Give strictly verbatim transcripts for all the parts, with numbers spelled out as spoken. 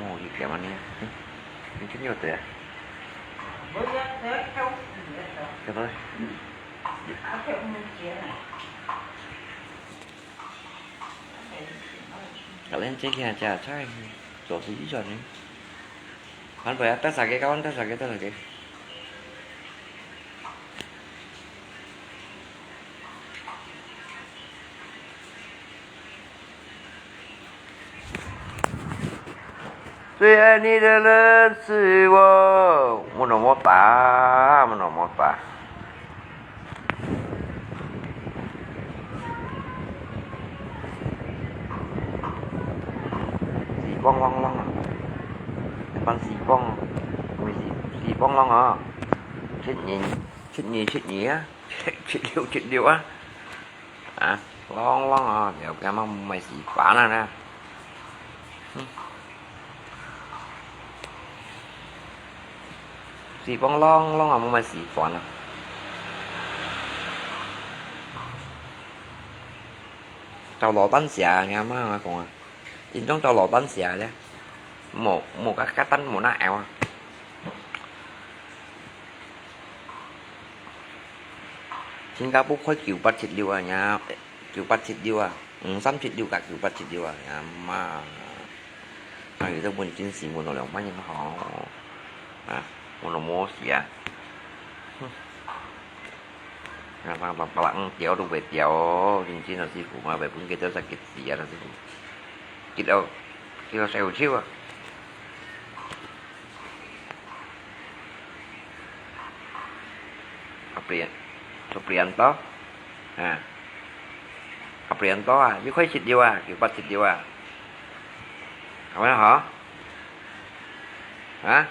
哦，一点嘛，你，嗯，你真有的。我要，我要挑五个的。什么？我挑五个的。Kalian cek ya, cek, cek. Dua puluh ijon ni. Kan bayar tas lagi, kawan, tas lagi, tas lagi. 最爱你的人是我。Mun no mo ta, mun no mo ta. 四方方方啊，一般四方，毋係四，四方方啊。七二，七二，七二啊，七六，七六啊。 啊，啷啷啊，了解嘛，毋係四方啊呢。嗯。四方啷啷啊，毋係四方啊。照老闆寫，你阿媽講啊，印度照老闆寫咧，無，無甲，甲單無那L啊。 新加坡開九八七六啊，呀，九八七六啊，五三七六甲九八七六啊，呀媽！啊，有兜問真是問到兩萬人好，啊，問到無事啊。哼。啊，把，把，把人調都袂調哦，真正啊，師傅嘛，袂分佢兜使激死啊，師傅。激到，激到受手啊。 Aprian-, Suprianto. Ha. Aprianto ah, you quite sit you ah, you quite sit you ah. Apa hả? Hả?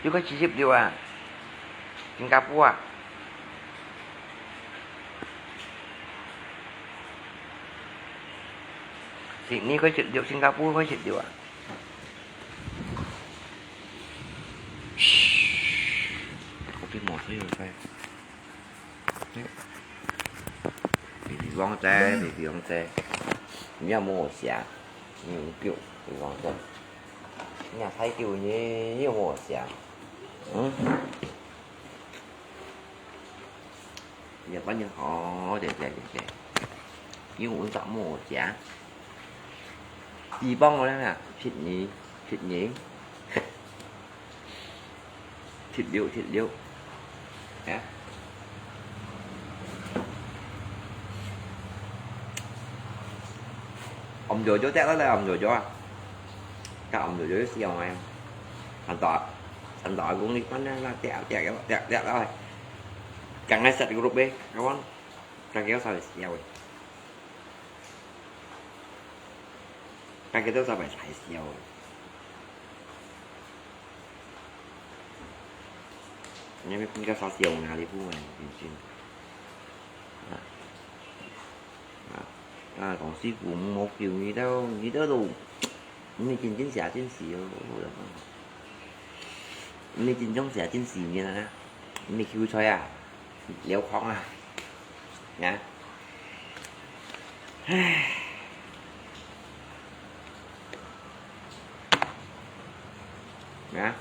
You quite sit you ah. Singapore ah. Sydney quite sit you, Singapore quite sit you ah. Có biết một thế rồi sao? Bị, bị vong té, bị, bị vong té. Nhớ mua xả. Nhiều kiểu, bị vong té. Nhà Thái kiểu như nhiều mua xả. Ừ. Giờ có những họ để, để, để, để. Nhưng uống tạm mua xả. Đi bông rồi nè, thịt nhí, thịt nhí. Thịt liu, thịt liu. Hả? Ống dừa dứa tét đó là ống dừa dứa à? Cái ống dừa dứa xì ống này. Thành tỏ, thành tỏ cũng đi quán là tẹo, tẹo, tẹo, tẹo thôi. Chẳng ai sạch group đi, các bạn. Các kéo sao để xì ống. Các kéo sao phải xài xì ống. Nè, mi pun ka sa siau nga li pu ngan, piu chin. Ah, ah, ah, kong si pu mo kiu ni tau, ni tau lo. Ni chin chin sia chin si yo. Ni chin chong sia chin si ni na. Ni kiu choi ah. Liao khong ah. Nè. Nè.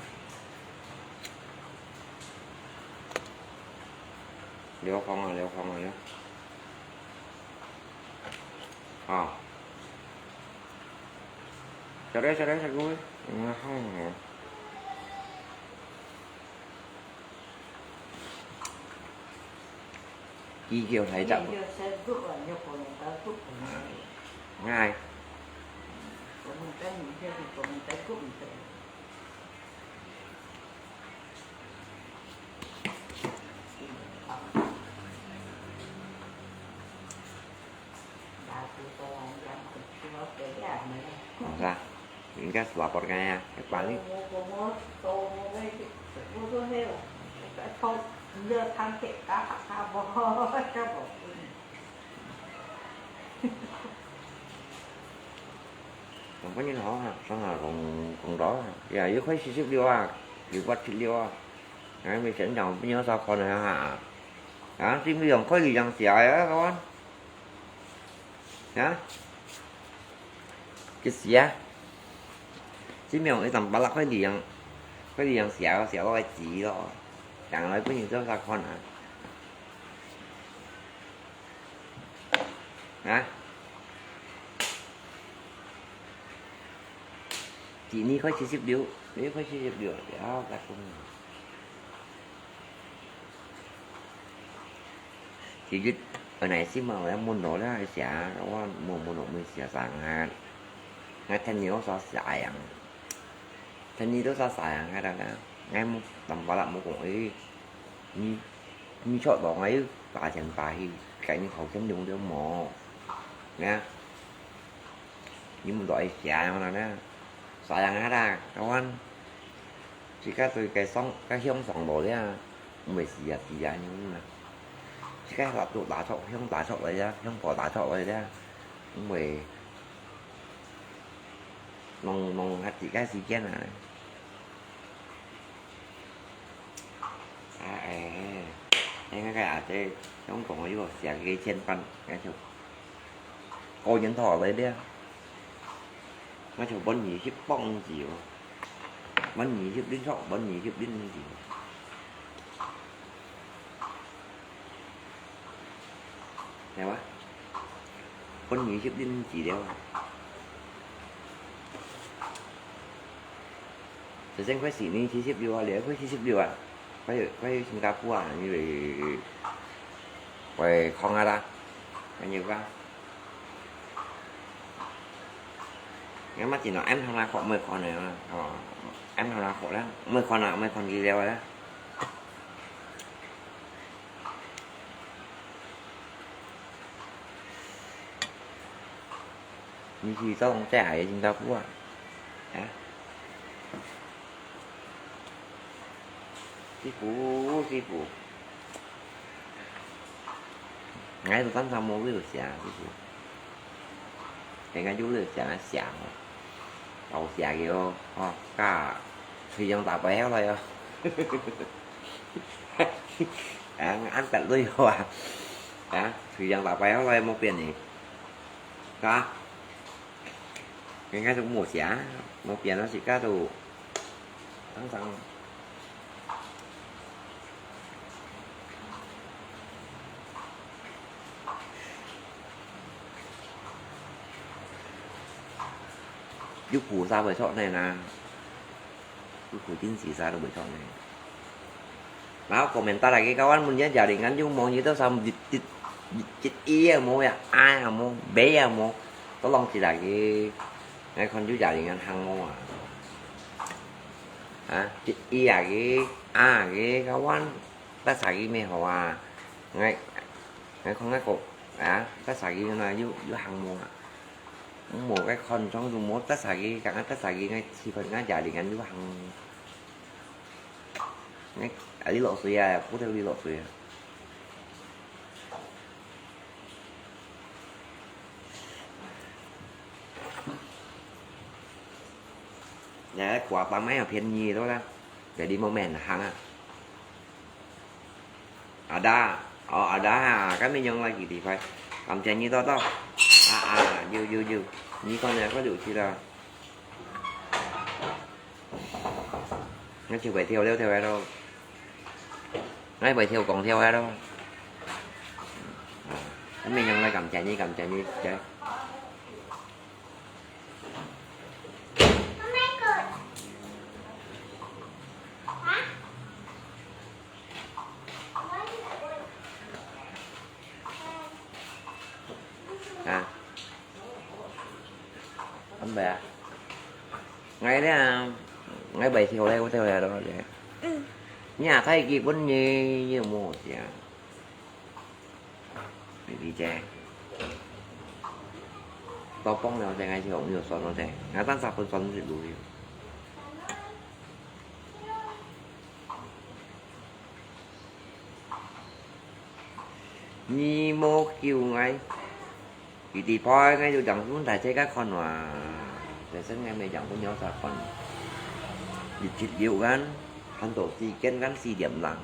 Liao khong ah, liao khong ah, liao. Ờ. Sao đấy, sao đấy, sao đấy. Không hả? Chi kiểu thấy chậm. Ngay. Không sao. Enggak lapor kaya. Paling. Còn có những họ ha, sao là còn, còn đó. Giờ dưới khói xì xíp liu à, liu bát xì liu à. Đấy, mình sẽ nhậu với nhau sao con này hả? Hả? Xin bây giờ khói gì dần xỉa á, các bạn? Hả? Cái xỉa. 這面一陣巴拉開兩，開兩寫，寫落來紙咯，兩來分你做啥看啊？啊？紙你開始十六，你開始十六，了，再講。 其實，本來是嘛，我要問了啦，寫，我問，問了，問寫上下，我聽你我說寫樣，聽你都說寫樣下啦，我冇辦法啦，冇講，誒，你，你出來，我又打電話去，跟你討論用了無？啊？ 你毋愛寫樣啦，啥樣啊啦，kawan。自家對該上，該向上路了，毋會死啊死啊樣啦。自家踏出踏出，向踏出來了，向步踏出來了，毋會弄，弄下自家時間啊。 啊，哎，哎，該个阿姐，香港个又寫个千萬，該就高人头来了，該就本二十磅子哦，本二十斤重，本二十斤子，係嘛？本二十斤子了。 首先開始呢，七十六啊，你開始十六啊，開始，開始新加坡啊，你會，會看下啦，看下吧。你嘛只能按下來學，莫看了啦，哦，按下來學啦，莫看啦，莫看資料啦。 你去做工在海新加坡啊？啊？師傅，師傅。𠊎都當場無有寫，師傅。人家有咧寫，寫吼。搞寫个哦，哦，嘎，吹風打白下來哦。啊，恁得累哦啊。啊，吹風打白下來無變呢。 啊？應該都無寫，無變啊，自家都當場。有菩薩會出來啦。 有固定時間都會講呢。然後comment打來个，kawan，問一下，家庭間有無，你都三一一一一也無呀，A也無，B也無，都攏起來个。𠊎看有家庭間行無啊？啊，一一啊个，A个，kawan，得啥个咩好啊？𠊎，𠊎看𠊎个，啊，得啥个呢？有，有行無啊？ 無个看中，無得啥个，剛剛得啥个，𠊎試看𠊎家裡人有行。𠊎，啊，你落水啊，不得你落水啊。哎，瓜巴買啊，便宜了啦，jadi mau main hang啊。 Ada, oh ada ha, kami yang lagi di pai. Kamjani to to. Ah ah, you you you. Ni kon ya ko lu chi la. Ngai chiu bai thiau liau thiau lo. Ngai bai thiau kong thiau lo. Kami yang lai kamjani kamjani. Hả? Không bè. Ngay đấy à. Ngay bảy triệu đây có theo là đó đấy. Nhà thay kịp vẫn như như một gì à. Đi đi che. Tao pong nào thế ngay thì không nhiều son nó thế. Ngay tan sạp phân son thì đủ. Nì mô kiu ngai. Kì tì poi ngai yu dang sun tai che ka khon wa. Te sen ngai me dang kun yo sa khon. Di chit liu gan. Han to si ken gan si diam lang.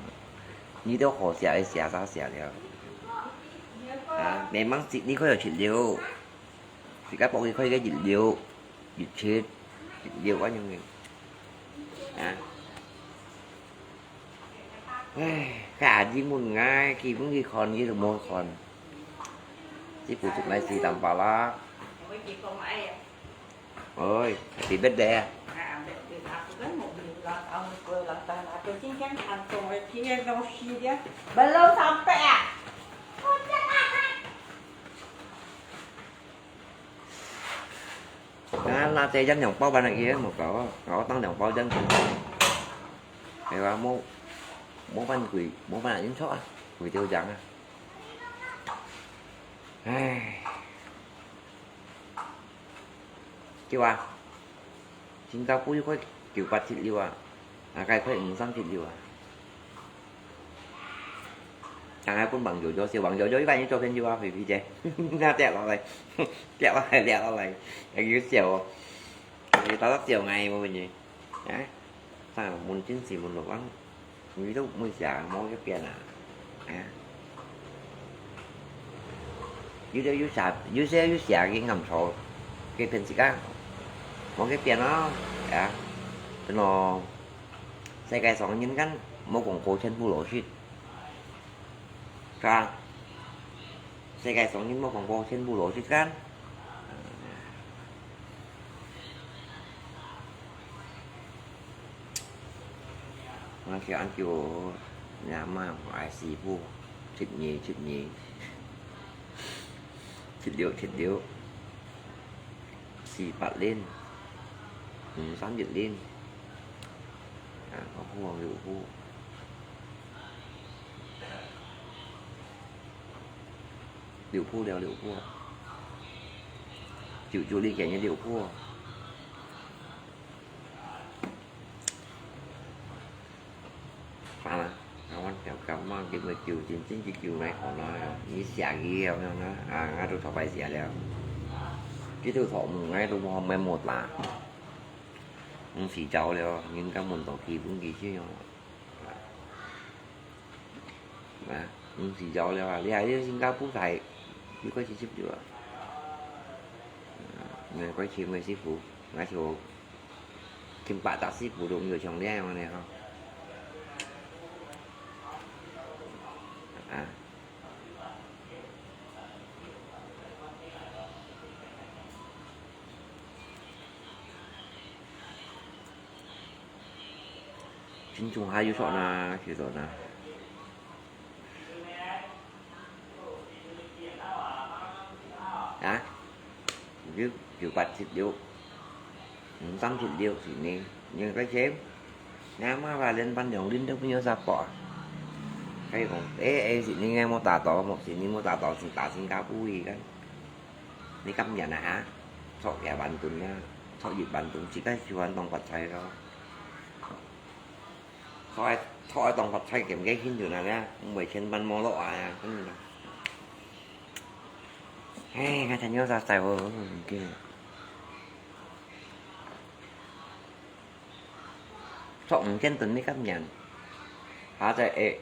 Nì to kho sia e sia sa sia liao. Ha, memang sit ni kho yo chit liu. Si ka pok ni kho ke chit liu. Di chit. 六啊，樣个。啊。唉，該阿姨問𠊎，佢分佢看，佢都無看。這不出來是淡薄啦。Ôi, happy birthday啊。Belum sampai ah. 啊，拿這樣兩包飯來，佢無搞啊，搞當兩包這樣子。係啊，無，無飯佢，無飯應酬啊，佢就這樣啊。唉。 對啊，新加坡又開九八七六啊，啊，該開五三七六啊。當然分網友做，小網友做，一般人做朋友啊，肥肥姐，那跌落來，跌落來，跌落來，還有笑哦，你打到笑𠊎，無問題。 啊，上門真是問路啊，你都毋會寫，無去變啊，啊。有兜有寫，有些有寫个暗錯，佢騙自家，無去變咯，啊。真咯，世界上人間無講過全部老實。 Ka, 世界上人無講過全部老實間。𠊎去恁久，若媽𠊎師傅，七二七二，七六七六，四八零，五三一零，啊，好好，好好。 六鋪了，六鋪。九九零个六鋪。好啦，啊，阮條狗嘛，佢會叫，真正佢叫來看啦，你寫佢了，啊，𠊎都頭擺寫了。佢都頭毛，𠊎都無，無打。毋係走了，人家問到佢，問佢去哦。 啊，毋係走了啊，你還是新加坡大，你過去接住啊。啊，你過去問師傅，𠊎就聽八達師傅都毋會像這樣呢吼。啊。 聽眾還有說呢，其實呢。啊？九，九八七六，五三七六係呢，你个錢，你阿媽話連班兩輪都不用啥貨啊。佢講，誒，誒，係你个無打到，無係你無打到，係打新加坡去个。 你甘願啊哈？著幾萬噸啊，著一萬噸，自家喜歡當發財咯。著愛，著愛當發財，兼个興趣啊，毋會千萬無落啊，真个。唉，𠊎聽了實在哦，著五千噸你甘願？下載誒，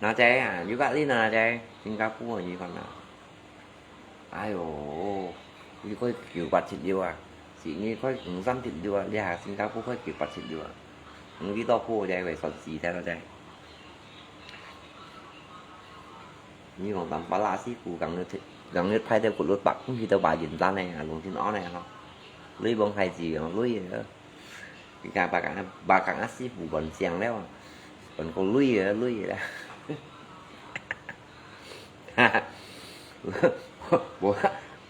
那隻啊，有壓力那隻，新加坡个地方啊。 哎喲，你開九八七六啊，係你開五三七六啊，你還新加坡開九八七六啊，你幾多步才會算死忒了忒？你講當巴拉西古講你，講你派到骨碌白，去到巴雲山呢，啊，龍井安呢，吼，雷蒙海子，吼，雷啊。 你看，把讲，把讲啊，师傅问香了，问个累啊，累啊。我，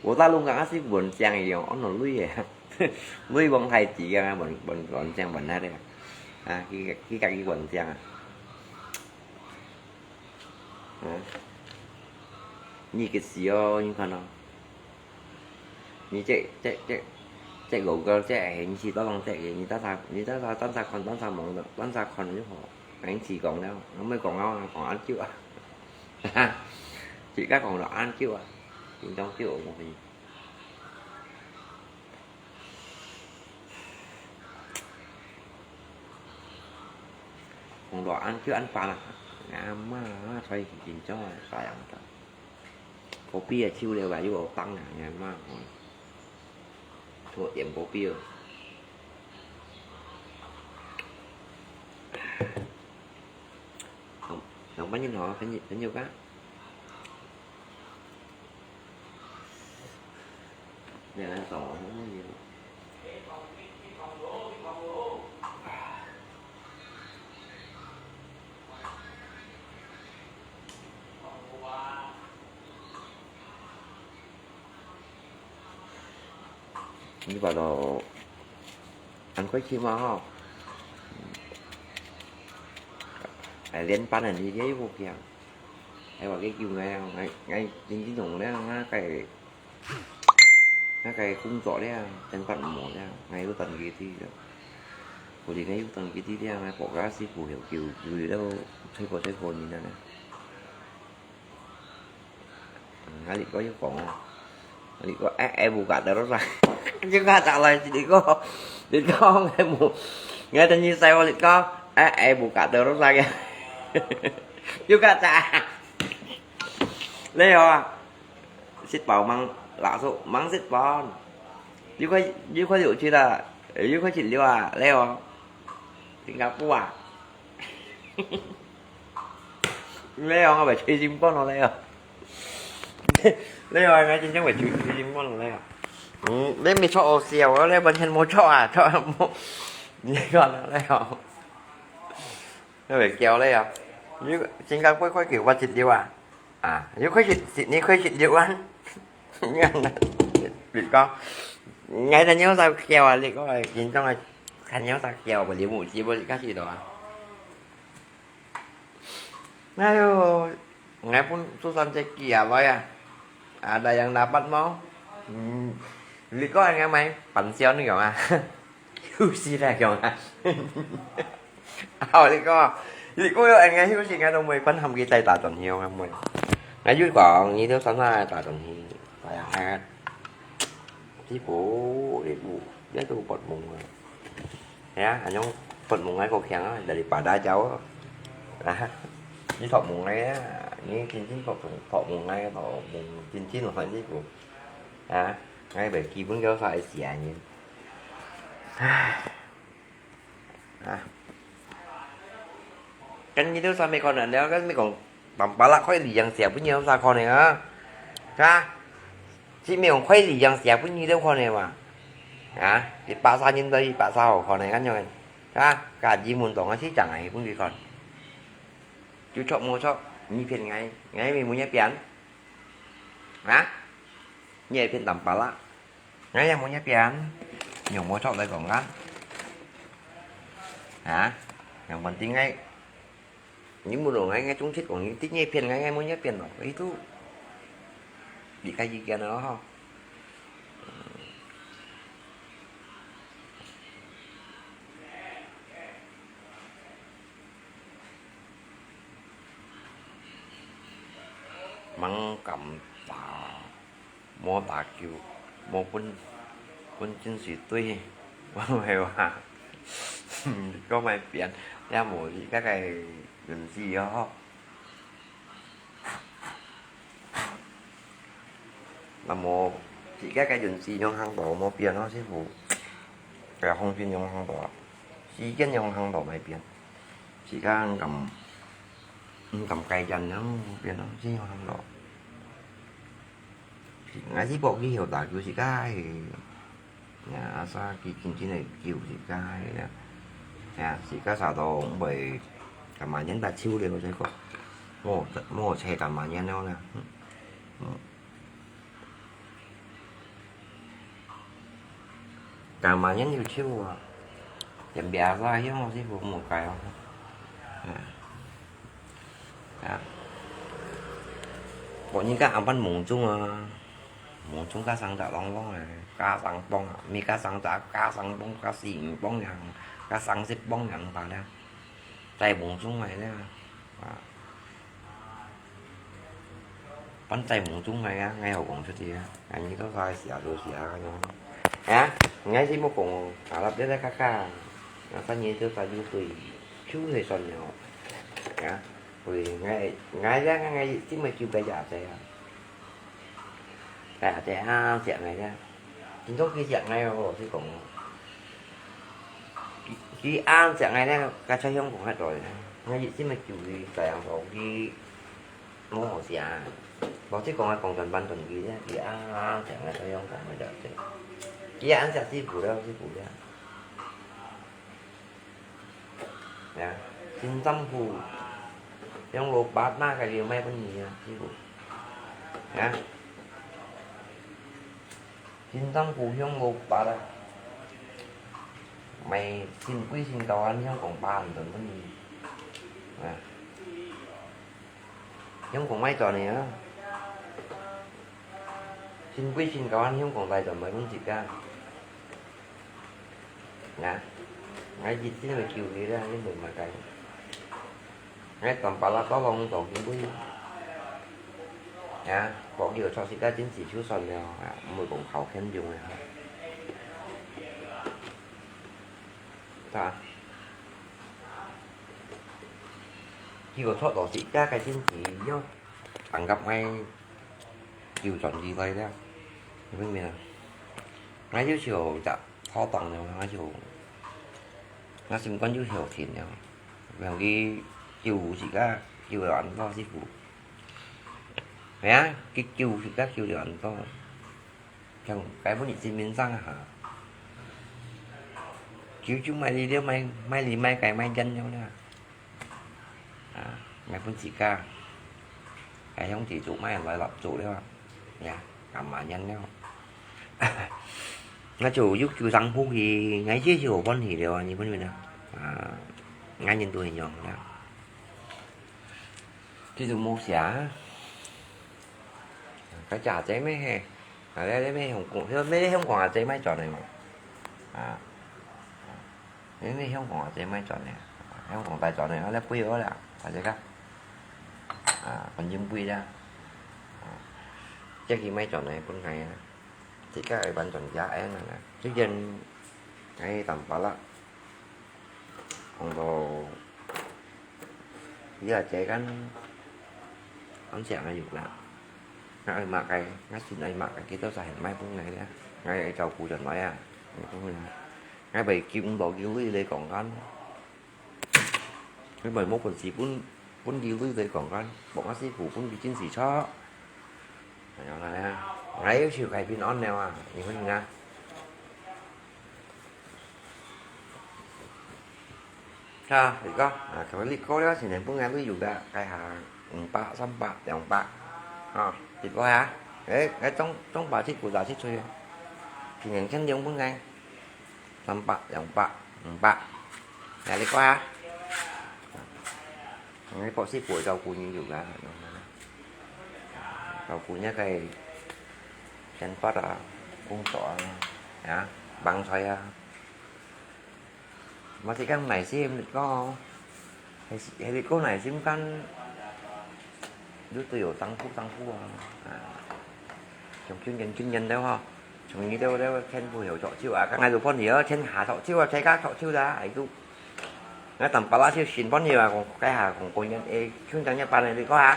我大陆讲啊，师傅问香一样，哦，那累啊。累蒙太子啊，问，问，问香问那个，啊，去，去家己问香啊。啊，你个死哦，你看哦。 你這，這，這，這Google這个形式，當然這个，你等下，你等下，等下看，等下望，等下看就好。等下試講了，後尾講啊，講恁久啊。自家講到恁久啊，緊張久無去。講到恁久恁煩啊，阿媽，所以緊張啊，啥樣个。 Kopi啊，手了啊，又有放啊，你看嘛，吼。做點kopi哦。Mah nyin hò, phen nyin, phen nyin ka. Nè, nè, tỏ, nè, nè. Nyi pa lo, ăn khôi chim hò. Ai, liên ban ăn đi dễ vô kìa. Ai, bảo cái kiểu này, ngày, ngày, chính chính thống đấy, ngã cái, ngã cái khung gió đấy, chân phận mổ đấy, ngày ước tận kỳ thi đấy. Của thì ngày ước tận kỳ thi đấy, ngày bỏ ra sư phụ hiểu kiểu, kiểu gì đâu, thấy có thấy có nhìn này. Ngài Lịch có yêu cầu không? Lịch có, ê, ê, buka terus lah. Chứ có trả lời gì Lịch có. Lịch có, ngài mù. Ngài tên như sao Lịch có. Ê, ê, buka terus lah kìa. Chứ có trả. Lê hò. Xích bảo măng, lạ số, măng xích bảo. Yêu có, yêu có dụ chứ là, yêu có chịu liêu à, Lê hò. Singapore à. Lê hò, ngài phải chơi James Bond rồi Lê hò. Lê hò, ngài chính xác phải chơi, chơi James Bond rồi Lê hò. Ừ, Lê mới cho ô siêu, Lê vẫn hiện một cho à, cho một. Lê hò, Lê hò. Lê phải kéo Lê hò. Singapore có kiểu qua chịu liêu à. À, yêu có chịu, chịu, Lịch có chịu liêu à. Lịch có. Ngài ta nhớ sao kéo à, Lịch có, chính trong là khăn nhớ sao kéo, bởi vì mũ chỉ bởi vì các gì đó. Ngai yo, ngai pun susah cek kia, boy ah. Ada yang dapat mau? Hmm. Liko ngai mai, pan siau ni yong ah. Husi lah yong ah. Aw, liko. Liko yo ngai husi ngai dong mai pan ham ki tai ta ton hiu ngai mai. Ngai yu kong, ni tu sana ta ton hi. Sayang ah. Sipu, sipu. Dia tu pot mung. Ya, anyong pot mung ngai ko khiang ah, dari pada jauh. Ah, ni thok mung ngai ah, ni cincin thok mung, thok mung ngai, thok mung cincin lo ni ko. Ah, ngai bai ki pun kau sa sia ni. Ah. Kan ni tu sa me kon an leo, kan me kon. Tampalak khôi lì yang sia pun nyi sa khon ne a. Ha? Chi mi ong khôi lì yang sia pun nyi deu khon ne ma. Ha? Di pa sa nyin doi pa sa ho khon ne kan yong. Ha? Ka ji mun tong a si chang ai pun ki khon. Chu chok mo chok, nyi phiên ngai, ngai mi mu nyi phiên. Ha? Nyi phiên tampalak. Ngai yang mu nyi phiên. Nyong mo chok lai kong kan. Ha? Yang penting ngai. Ni mu lo ngai ngai chung thit kong ni, ti nyi phiên ngai ngai mu nyi phiên lo. Itu. Di kai ji kian lo ho. Măng cắm tá, mô tá kiu, mô bún, bún chính sĩ tui, mô hêu à. Có mai pian, ya mô gì các cái dùn gì ho. Là mô, chỉ các cái dùn gì nhông hàng đó mô pian nó chứ phủ. Cái không chuyên nhông hàng đó. Chỉ cái nhông hàng đó mai pian. Chỉ các cắm, cắm cái chân nó mô pian nó chứ nhông hàng đó. Ngài chỉ bảo ký hiệu là cứ chỉ cái, ya, asa ký chính chính này kiểu chỉ cái, ya, chỉ cái sao đó cũng vậy, cả mà nhấn ta chiêu liền rồi có, mô, mô xe cả mà nhấn nó nè. Tang ma nyan yu chiu a. Yam bia sa hiong si bu mu kai o. A. Ko nyi ka ampan mung chung a. Mung chung ka sang ta long long a. Ka sang pong a. Mi ka sang ta, ka sang pong, ka sing pong yang. Ka sang sip pong yang ta le. Tai mung chung mai le. A. Pan tai mung chung ngai a, ngai hau kong chut ti a, ngai ni to sai sia lo sia ka yong. A, ngai si mo kong, a lap de de ka ka, na sa ni to sa yu tui, chu he son yo. A, ui, ngai, ngai ya ngai si mo kiu ka ya te a. Ka te a, sia ngai ya. Tin to ki sia ngai o, si kong. Ki, ki an sia ngai ne, ka cha yong kong ha toi. 𠊎一心个救佢，在行到佢無好食。老實講，𠊎講轉半轉佢咧，佢啊，啊，成日都用講个了，佢也恁惜師傅了，師傅了。呀，辛辛苦，用老爸那个料賣分你啊，師傅。呀。 先生故鄉無八啊，賣新貴新舊啊，你想講八很多問題啊，想講賣轉个啊，新貴新舊啊，你想講大轉賣分自家啊，𠊎一定會救你啦，你問麼个？ 𠊎當巴拉到攏當珍貴。啊，博佢有著自家堅持就算了，啊，毋會講靠天用个哈。啊，佢有著到自家个堅持，要等甲𠊎救轉佢來了，你明白啊？𠊎就想着好當了，𠊎就，𠊎心肝就小心了。 讓佢救自家，救到恁多師傅。係啊，佢救自家，救到恁多。像該本日子面上啊，救救賣力了，賣，賣力賣該賣人了啦。啊，賣分自家，該兄弟做賣來落做了，呀，感恩人了。 𠊎就有救生夫去，𠊎這就歡喜了啊，你分明啊？啊，𠊎人都一樣啦。這就無寫啊。該隻阿姐咩嘿？啊，你，你咩香港，你咩香港阿姐賣轉來嘛？啊，你咩香港阿姐賣轉來？香港大轉來，啊，你背好啦，阿姐个。啊，觀音杯啦。啊，這去賣轉來分𠊎啊。 自家會完全也恁樣啊。雖然𠊎淡薄啦，講到你阿姐間，安全啊有啦。𠊎愛麼个，𠊎先愛麼个，佢都係賣分𠊎个，𠊎愛照顧轉來啊，賣分𠊎。𠊎會救毋到佢鐳來講間。 你咪無本事分，分佢鐳來講間，莫𠊎師傅分佢真是錯。哎呀，來啊，𠊎要求佢平安了啊，你看你啊。啊，你講，啊，佢話你過了，先生分𠊎鐳有个，該下五百、三百、兩百，啊，你過下，誒，誒，中，中百七、九十七歲，先生先用分𠊎。 三百、兩百、五百。來，你看啊。你博士傅照顧你有啦，照顧你个生活啊，工作啊，啊，幫菜啊。Masih kan masih，你講哦。 係，係你講來心肝，你都有丈夫丈夫啊，啊，像今年今年了吼，像你了了，天父有著手啊，剛才有朋友天下著手啊，大家著手啦，哎都，𠊎淡薄啦就新朋友啊，講該下講過年，哎，像今日辦个你講下，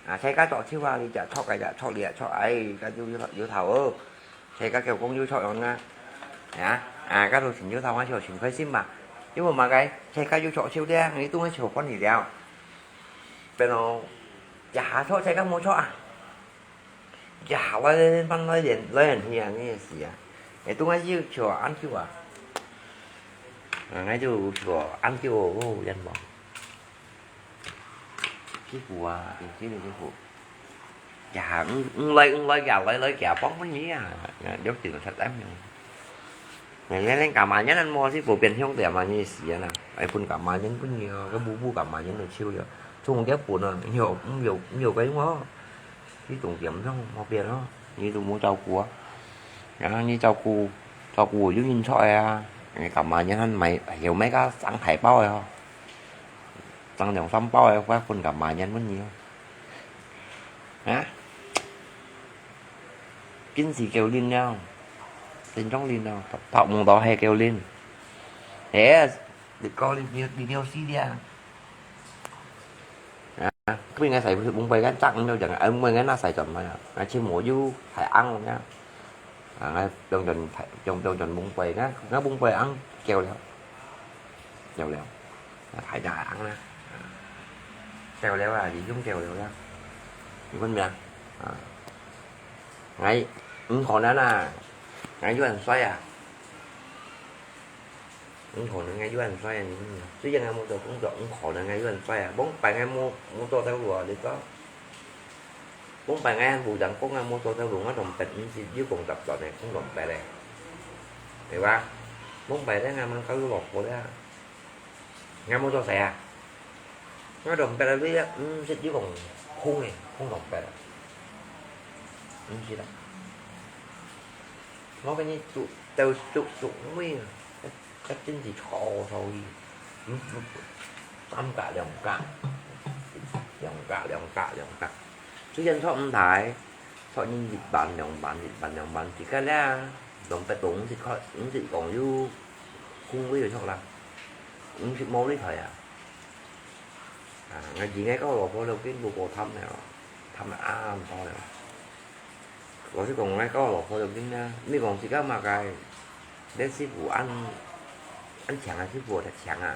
啊，大家著手啊，你隻著，該隻著，你隻著，哎，該就有有頭哦。 大家叫講有著樣啊，啊，啊，該都真有頭，𠊎就真開心嘛。因為麼个，大家有著手咧，你都係笑分你了。變咯，一下著，大家無著啊。一下來，慢來練，來練去啊，你也是啊。你都係有笑恁久啊。啊，𠊎就笑恁久哦，有願望。 師傅啊，真正个師傅。呀，嗯，嗯，來，嗯，來，呀，來，來，呀，幫幫你啊。Ya，有錢就出來用。你，你，你感恩人無？師傅變相點啊，你死啊啦！哎，分感恩人分你哦，該步步感恩人就笑了。從這分啊，你有，你有，你有該用哦。 去重點上莫變咯，你都無照顧啊。然後你照顧，照顧有人出來啊，你感恩人還買，有買个生大包个吼，生兩三包个，我分感恩人分你哦。啊？真是夠靈了，真正靈了，拍，拍毋到係夠靈。哎，你講你，你，你有死了。 啊，不應該使紅包个，賺毋到錢，啊，毋應該拿使轉來啊，啊，全部有大紅个，啊，啊，用轉大，用，用轉紅包个，啊，紅包紅夠了，夠了，啊，大隻紅啦，啊，夠了啊，已經夠了啊。你問咩啊？啊，𠊎毋可能啊，𠊎有恁衰啊。毋可能𠊎有恁衰啊，你問咩啊？雖然𠊎無做工作，毋可能𠊎有恁衰啊。往擺𠊎無，無做頭路啊，你講。往擺𠊎還無人講𠊎無做頭路，𠊎當別毋識有工作做呢，講當別咧，對吧？往擺咧，𠊎問過有老婆咧，𠊎無做事啊。 𠊎都毋捌啊，你毋識你講空个，空同白啊，毋識啦。我跟你做，都做做咩啊？這真是吵吵伊，嗯嗯，三格兩格，兩格兩格兩格，雖然吵毋大，吵人一萬兩萬一萬兩萬，自家咧，兩百多毋識開，毋識講有空位个吵啦，毋識無理開啊。 啊，𠊎自家个老婆都經過過貪了，貪了恁多了。老實講，𠊎个老婆都經了，你講自家麼个，連師傅恁，恁強个師傅，忒強啊！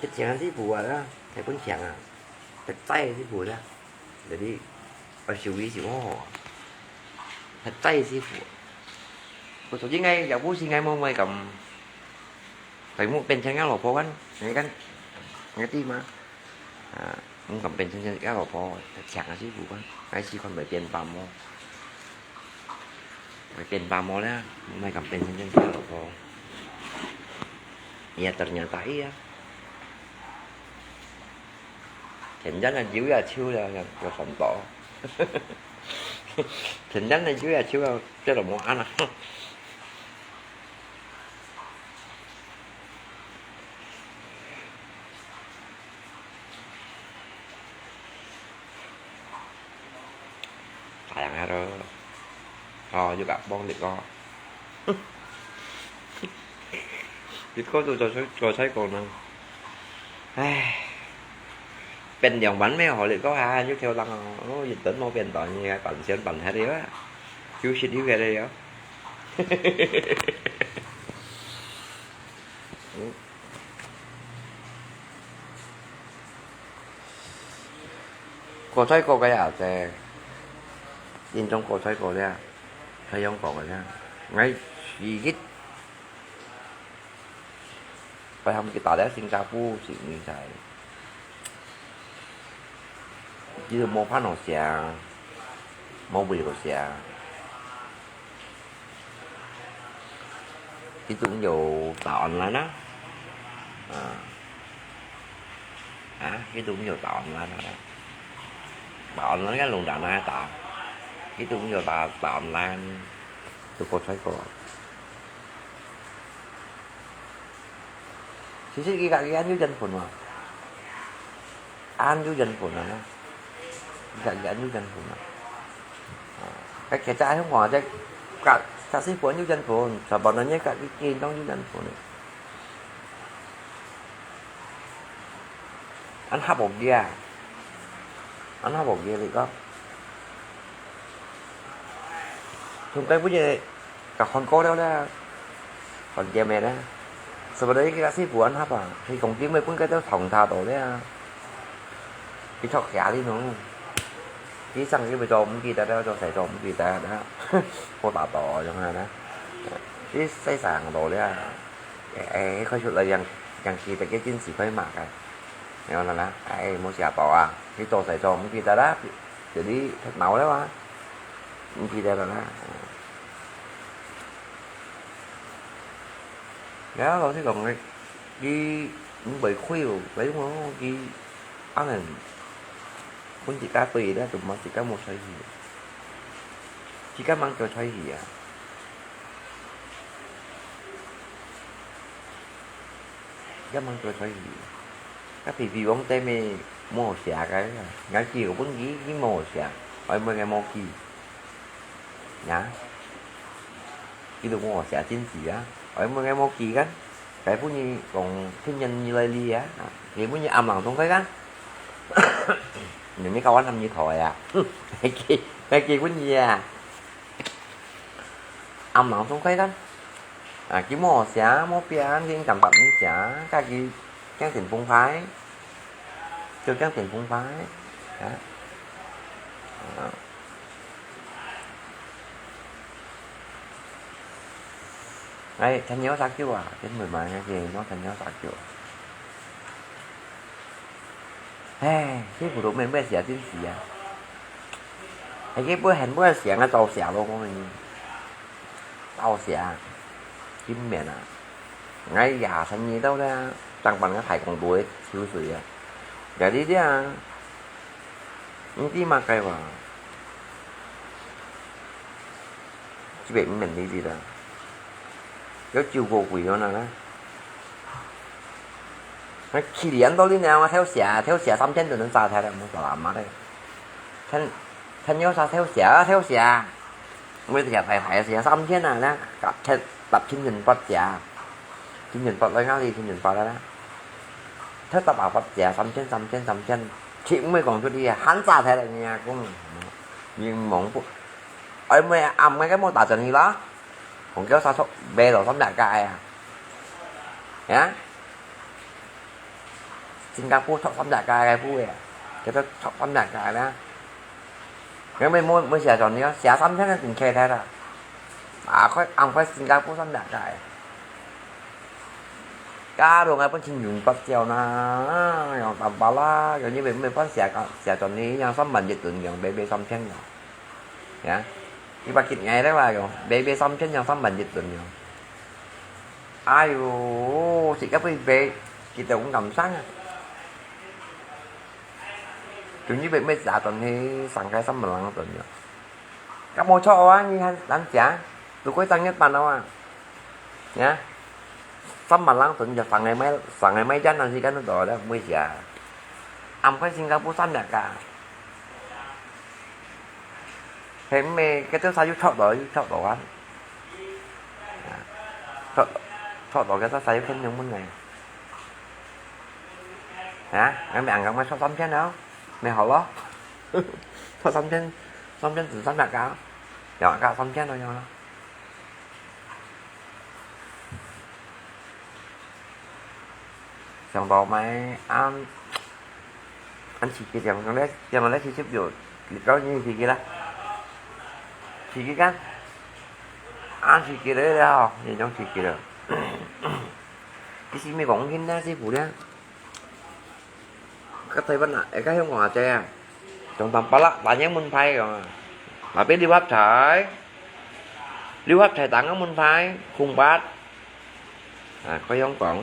忒強个師傅啊，忒分強啊！忒濟个師傅啦，jadi愛修理修好好啊！忒濟个師傅，我昨天𠊎也毋識𠊎妹妹敢。 Phải mua bên chân ngã lỏ phô ăn, nghe kan, nghe ti mà. À, không cần bên chân chân ngã lỏ phô, chắc là sư傅ăn. Ai sư con phải bên ba mô. Phải bên ba mô đó, không ai cần bên chân chân ngã lỏ phô. Iya ternyata iya. Chân chân là dữ ya chiu ya, ya, ya sắm tỏ. Chân chân là dữ ya chiu ya, chắc là mua ăn à. Sayang ya, Ro. Ho, juga bông đi ko. Đi ko tu cho sai, cho sai ko nè. Ai. Bên dòng bánh mèo họ đi ko ha, như theo lăng. Ô, dịch tỉnh mau bên đó như cái bản xuyên bản hết đi á. Chú xin đi về đây á. Có thấy có cái ảo tè. Nhìn trong có thấy có đấy à. Thấy không có cái đấy à. Ngay chỉ hít. Phải không cái tỏ đấy Singapore chỉ như thế. Chứ mô phát nổ xe. Mô bì nổ xe. Cái tụi nhiều tạo online á. À. À, cái tụi nhiều tạo online á. Tạo online cái lùng đạn này tạo. Cái tụi nhiều tạo, tạo online. Tụi cô thấy cô. Sisip kikak ki an yu dân phun wa. An yu dân phun wa na. Kikak ki an yu dân phun wa. Cái kia cha hông wa chắc kak, kak sisip phun yu dân phun. Sa bọn nó nhé kak ki kin trong yu dân phun. An hap bok kia. An hap bok kia li kok. Thùng cái bút gì? Cả hòn cô đâu đó. Hòn kia mẹ đó. Sao mà đấy cái gã sĩ phu ăn hấp à? Thì công ty mới cũng cái tao thòng thà tổ đấy à. Cái chọc khía đi nó. Cái sang cái bây giờ cũng kia ta đó, cho xài cho cũng kia ta đó. Cô ta tổ trong hà đó. Cái sai sang tổ đấy à. Ê, ê, khói sụt là yang, yang kia ta cái chiến sĩ khói mạc à. Nèo là lá, ai, mua xà bò à, cái tô xài tô không kia ta đó, giờ đi thật máu đó mà. Không kia ta đó đó. Đó, rồi thế còn cái, cái, cũng bị khuya, phải đúng không? Cái, ăn này, cũng chỉ cá tùy đó, tụi mà chỉ cá mua xoay gì. Chỉ cá măng cho xoay gì à? Cá măng cho xoay gì? Cá phì phì bóng tê mê mua hột xả cái, ngã chiều cũng bún dí, dí mua hột xả. Ôi, mười ngày mua kỳ. Nhá. Kí tụ mua hột xả chín chỉ á. Ôi, mười ngày mua kỳ kan. Cái phú nhi còn thiên nhân như lây ly á. Thì phú nhi âm lòng không thấy kan. Nếu mấy câu anh làm như thôi à. Cái kia, cái kia phú nhi à. Âm lòng không thấy kan. À, kí mua hột xả, mua bia ăn, kí cảm bạc mua xả, cái kí, cái tỉnh phong thái. 就驚電風化个，啊。啊。哎，陳友殺狗啊，真會買个，這喏，陳友殺狗。唉，這步都免買寫真時啊。哎，這本很不寫啊，照寫咯，我跟你。照寫，真免啊。 𠊎也生意到了，上班个太空都會抽水啊。也是這樣，毋知麼个哇。這邊毋免理佢啦。有救過鬼了呢？那去年到底呢，我偷寫，偷寫三千多人炸開了，我說阿媽的。趁，趁有啥偷寫啊，偷寫啊。 每隻牌牌寫三千啊，呢，搭千，搭千元八隻，千元八來，𠊎哩千元八啦。佢搭啊八隻，三千，三千，三千，錢毋會講出去啊，還炸忒了，你啊，講，你忙不？哎，每暗个該莫打針去啦，紅叫啥錯，買了三百个啊，呀？ 新加坡出三百个个布个，佢都出三百个啦。𠊎每，每，每寫轉呢，寫三千个真開忒啦。啊，快，恁快新加坡三百个。假如𠊎本身用不少啦，用淡薄啦，用你每，每本寫个，寫轉呢，用三萬一噸用，買，買三千用。呀，一百斤个了哇用，買，買三千用，三萬一噸用。 哎喲，自家會買，佢兜毋敢生啊。總之買，買炸轉去，生个三萬零噸了。該無錯啊，你看人家，都過正月半了啊。呀，三萬零噸就生个買，生个買價，但是看得到了，毋會寫。恁快新加坡三百个。 係毋係，該兜儕又出來，又出來啊？啊，出，出來該兜儕又肯用問題。啊，𠊎明講𠊎出三千了，無好咯。出三千，三千只三百个，有个三千咯，有咯。 想到買恁，恁刺激，想到咧，想到咧，七十六，你搞你刺激啦？刺激kan？恁刺激咧了，你種刺激了。其實毋係講緊那師傅咧，該台灣啊，該香港啊，這樣，像打八啦，打英文牌咁啊，那邊六合彩，六合彩打英文牌，空八。 啊，可以用講，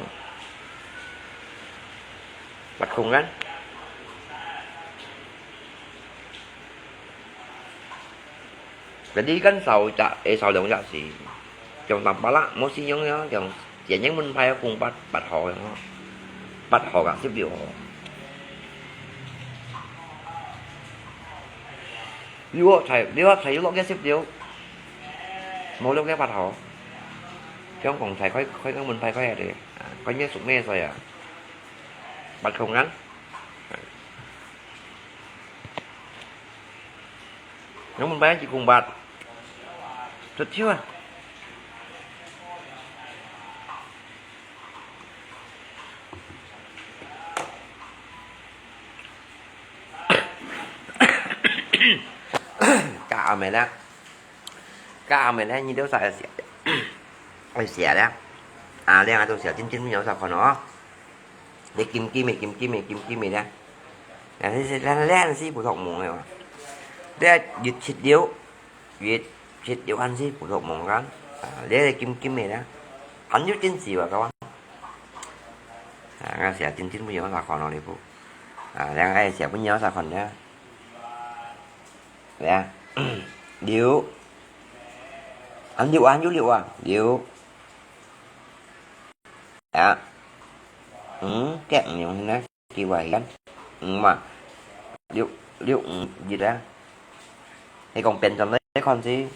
八空kan。Jadi kan少隻，會少兩隻字，用打八啦，無信用了，用寫英文牌个空八，八號个，八號甲十六號。六合彩，六合彩有落个十六，無落个八號。 香港菜開，開个門牌開下个，啊，開咩熟咩菜啊？八空kan？有門牌一空八，出手啊！加阿妹啦。 加阿妹咧，你兜儕愛寫，愛寫咧。啊，這下都寫真真有啥看哦。你金金个，金金个，金金个咧。啊，你是，你，你是不同夢个嘛。你一七六，一七六還是不同夢kan。啊，你金金个咧，還有真是哇，各位。啊，𠊎寫真真有啥看哦，你不。啊，這下愛寫不有啥看咧。 呀，六，還六啊，還有六啊，六。呀，五，該五用現在，幾位kan？五嘛，六，六五一啊。你講變轉來看先，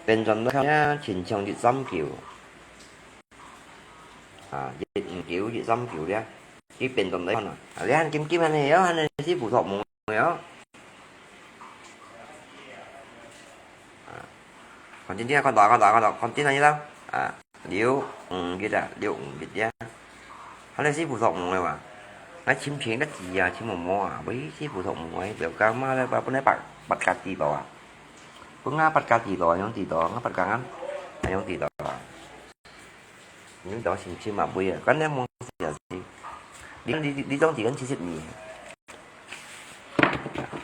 變轉來看呀，親像一三九。 啊，一五九、一三九咧，佢變動來看啊。啊，你看金金恁呢哦，恁呢是不錯夢哦。啊，看真正，看大，看大，看大，看真正啦。啊，六五一啊，六五一呀。恁呢是不錯夢个嘛。𠊎尋尋个字啊，尋無無啊，喂，這葡萄無哎，表哥媽來把本來八八甲地到啊，本來八甲地到，用地到，𠊎八甲啊，用地到啊。你到尋尋啊，喂啊，干那無事啊，你你你你種地跟七十米，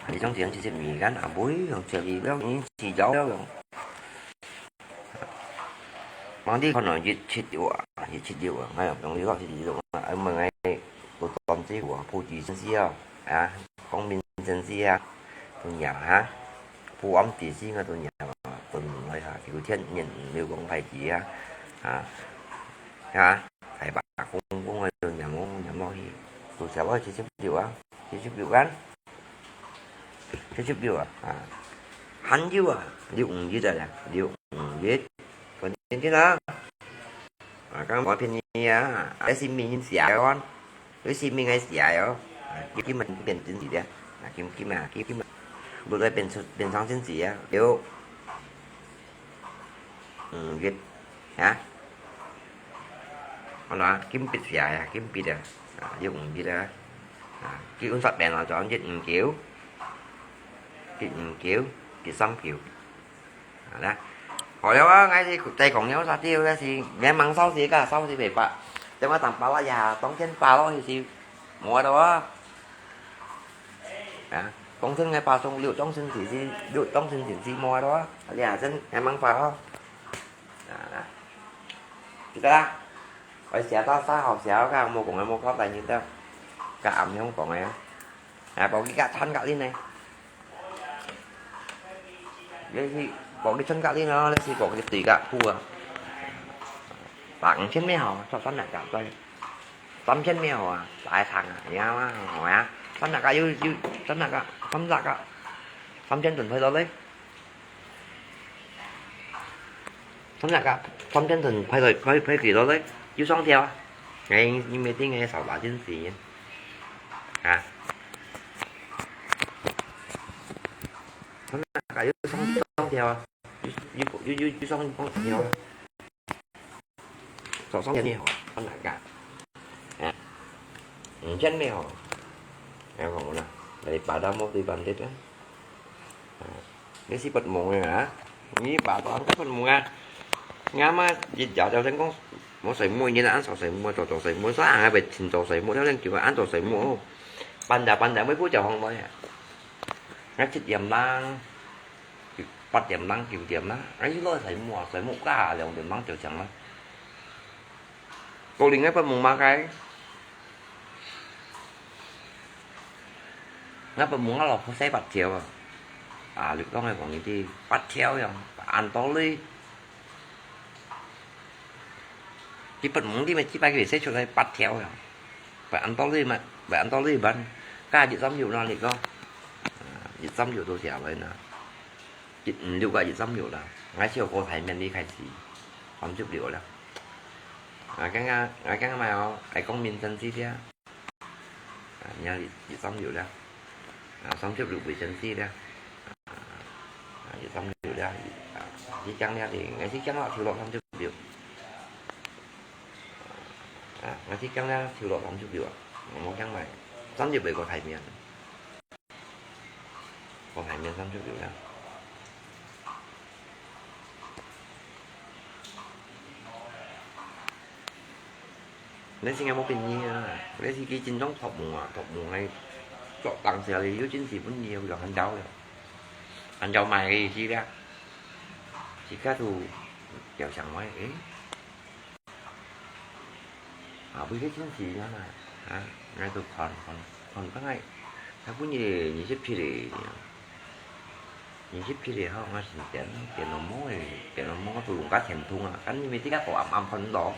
你種地跟七十米，干啊，喂，用七十米，你起早了用。 Mang đi可能一七六啊，一七六啊，哎呀，用一到一七六啊，哎，問哎，有當時啊，普及真是啊，啊，公民真是啊，都贏哈，普安地是个都贏啊，都毋來哈，九天年流光排擠啊，啊，啊，大把公公个都贏落贏落去，都寫落七十六啊，七十六啊。 七十六啊，啊，還有啊，六五一啊，六五一，反正啦，啊，講無便宜啊，啊，係名人寫个哦，係姓名个寫个哦，啊，金金啊，變真字个，啊，金金啊，金金啊，不過變出變成真字啊，六五一，啊，好啦，金筆寫个，金筆啊，啊，六五一啊。 啊，佢用煞變啊，就一五九，一五九，一三九。啊，來，好了啊，𠊎是再講了，啥地方，該是，該吂燒死个，燒死袂白。等下當巴拉呀，當天巴咯，就是無个咯啊。啊，當天个巴中六，當天就是六，當天就是無个咯啊。你啊，真還吂白哦。啊，來，記得啦。 愛寫到啥好寫，該無講个無交代你兜，該暗樣講个啊。啊，過去甲穿甲恁呢，你是過去穿甲恁哦，你是過去對甲鋪啊。打五千咩好，做三兩甲，做三千咩好啊，打一場啊，你看嘛，好呀，三兩甲又又三兩甲，三兩甲，三千準備到嘞。 三隻甲，三千ton排隊，排，排幾多隊？有上條啊？哎，你，你沒聽，哎，少打進去啊？三隻甲有上，上條啊？有，有，有，有，有上，上條啊？少上條咩好啊？三隻甲。啊，五千咩好？哎，講啦，你把它摸對半截啊。 你係發夢啊？你把當个發夢啊？𠊎嘛日日朝晨講，無睡目，日日恁早睡目，早早睡目，啥人還會尋早睡目？了，恁久啊，恁早睡目哦。半夜半夜，每步就放落啊。𠊎七點零，八點零，九點零，𠊎一路睡目啊，睡目到兩點零就醒了。 過另个發夢麼个？𠊎發夢𠊎老婆生八條啊！啊，你講來講去，八條樣，恁多類。佢發夢你乜知，佢生出來八條樣，會恁多類嘛，會恁多類般。該一三六哪裡講？啊，一三六都寫來呢。 一五六啊，一三六啦。𠊎小哥大面你開始，三十六啦。啊，剛剛，啊，剛剛嘛哦，愛講明真字的啊。啊，你看一，一三六啦。啊，三十六為真字的啊。啊，一三六啦。啊，你講了的，𠊎是講了，抽落三十六。啊，𠊎是講了，抽落三十六啊。我講嘛，三十六个大面。 我還沒上去流量。你先無變呢啊！你是佢真正託夢啊，託夢來作當時你有真是本意，有人很搞了，很搞賣个意思了。自家都要想歪，誒。 啊，為个真是恁樣啊，啊，𠊎都看，看，看，看，哎，他本來二十七个，二十七个吼，𠊎先點，點到無个，點到無，𠊎都用甲全通啊，看你每隻个破暗暗看到，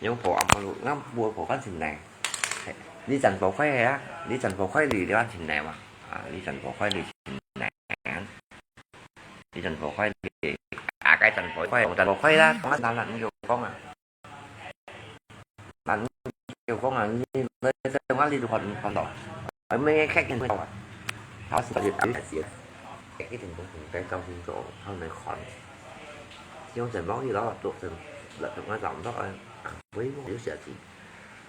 用破暗看到，𠊎無破看先來。嘿，你賺五塊个啊，你賺五塊你，你看先來嘛，啊，你賺五塊你先來。 你賺五塊，啊，該賺五塊，我賺五塊啦，講難難，你有講啊。難，你有講啊，你，你，你，你，你都看，看到。啊，沒看見到啊。他是有，有，有，一定都應該照清楚，他們看。用什麼去了，做什，來，怎麼找不到啊？啊，我也有寫字，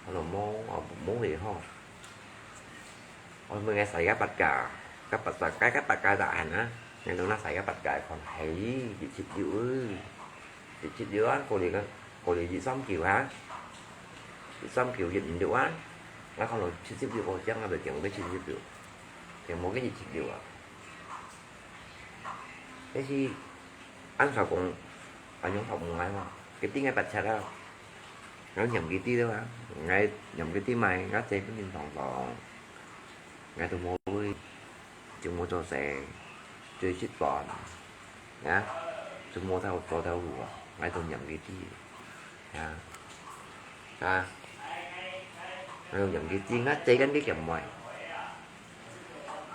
我都摸，啊，摸以後。𠊎問𠊎細个八戒，个八戒，个八戒答案啊，𠊎同佢細个八戒看，嘿，一七六，一七六啊，過來个，過來一三九啊，一三九一五六啊，𠊎看到七十六，𠊎講𠊎就定个七十六，定無个一七六啊。但是，恁樣講，恁樣學毋來嘛，佢定个八七啊，𠊎念佢知了啊，𠊎念佢知嘛，𠊎在本人堂堂，𠊎都無位。 就無做事，做食飯，啊，就無頭，做頭路啊，𠊎都念佢知，啊，啊，𠊎都念佢知，𠊎借緊佢个妹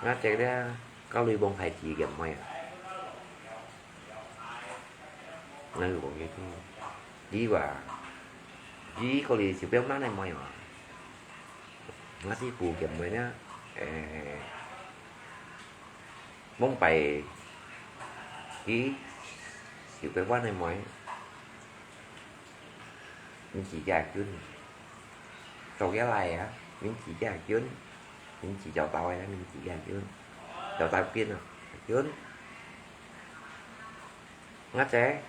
，𠊎借了，交女朋友係佢个妹啊。 𠊎就講佢聽，佢話，佢過來就表妹來買嘛。𠊎係顧佢妹呢，誒，往擺佢就表妹來買，你自家捐，做个來啊，你自家捐，你自家到啊，你自家捐，做到捐啊，捐。 𠊎姐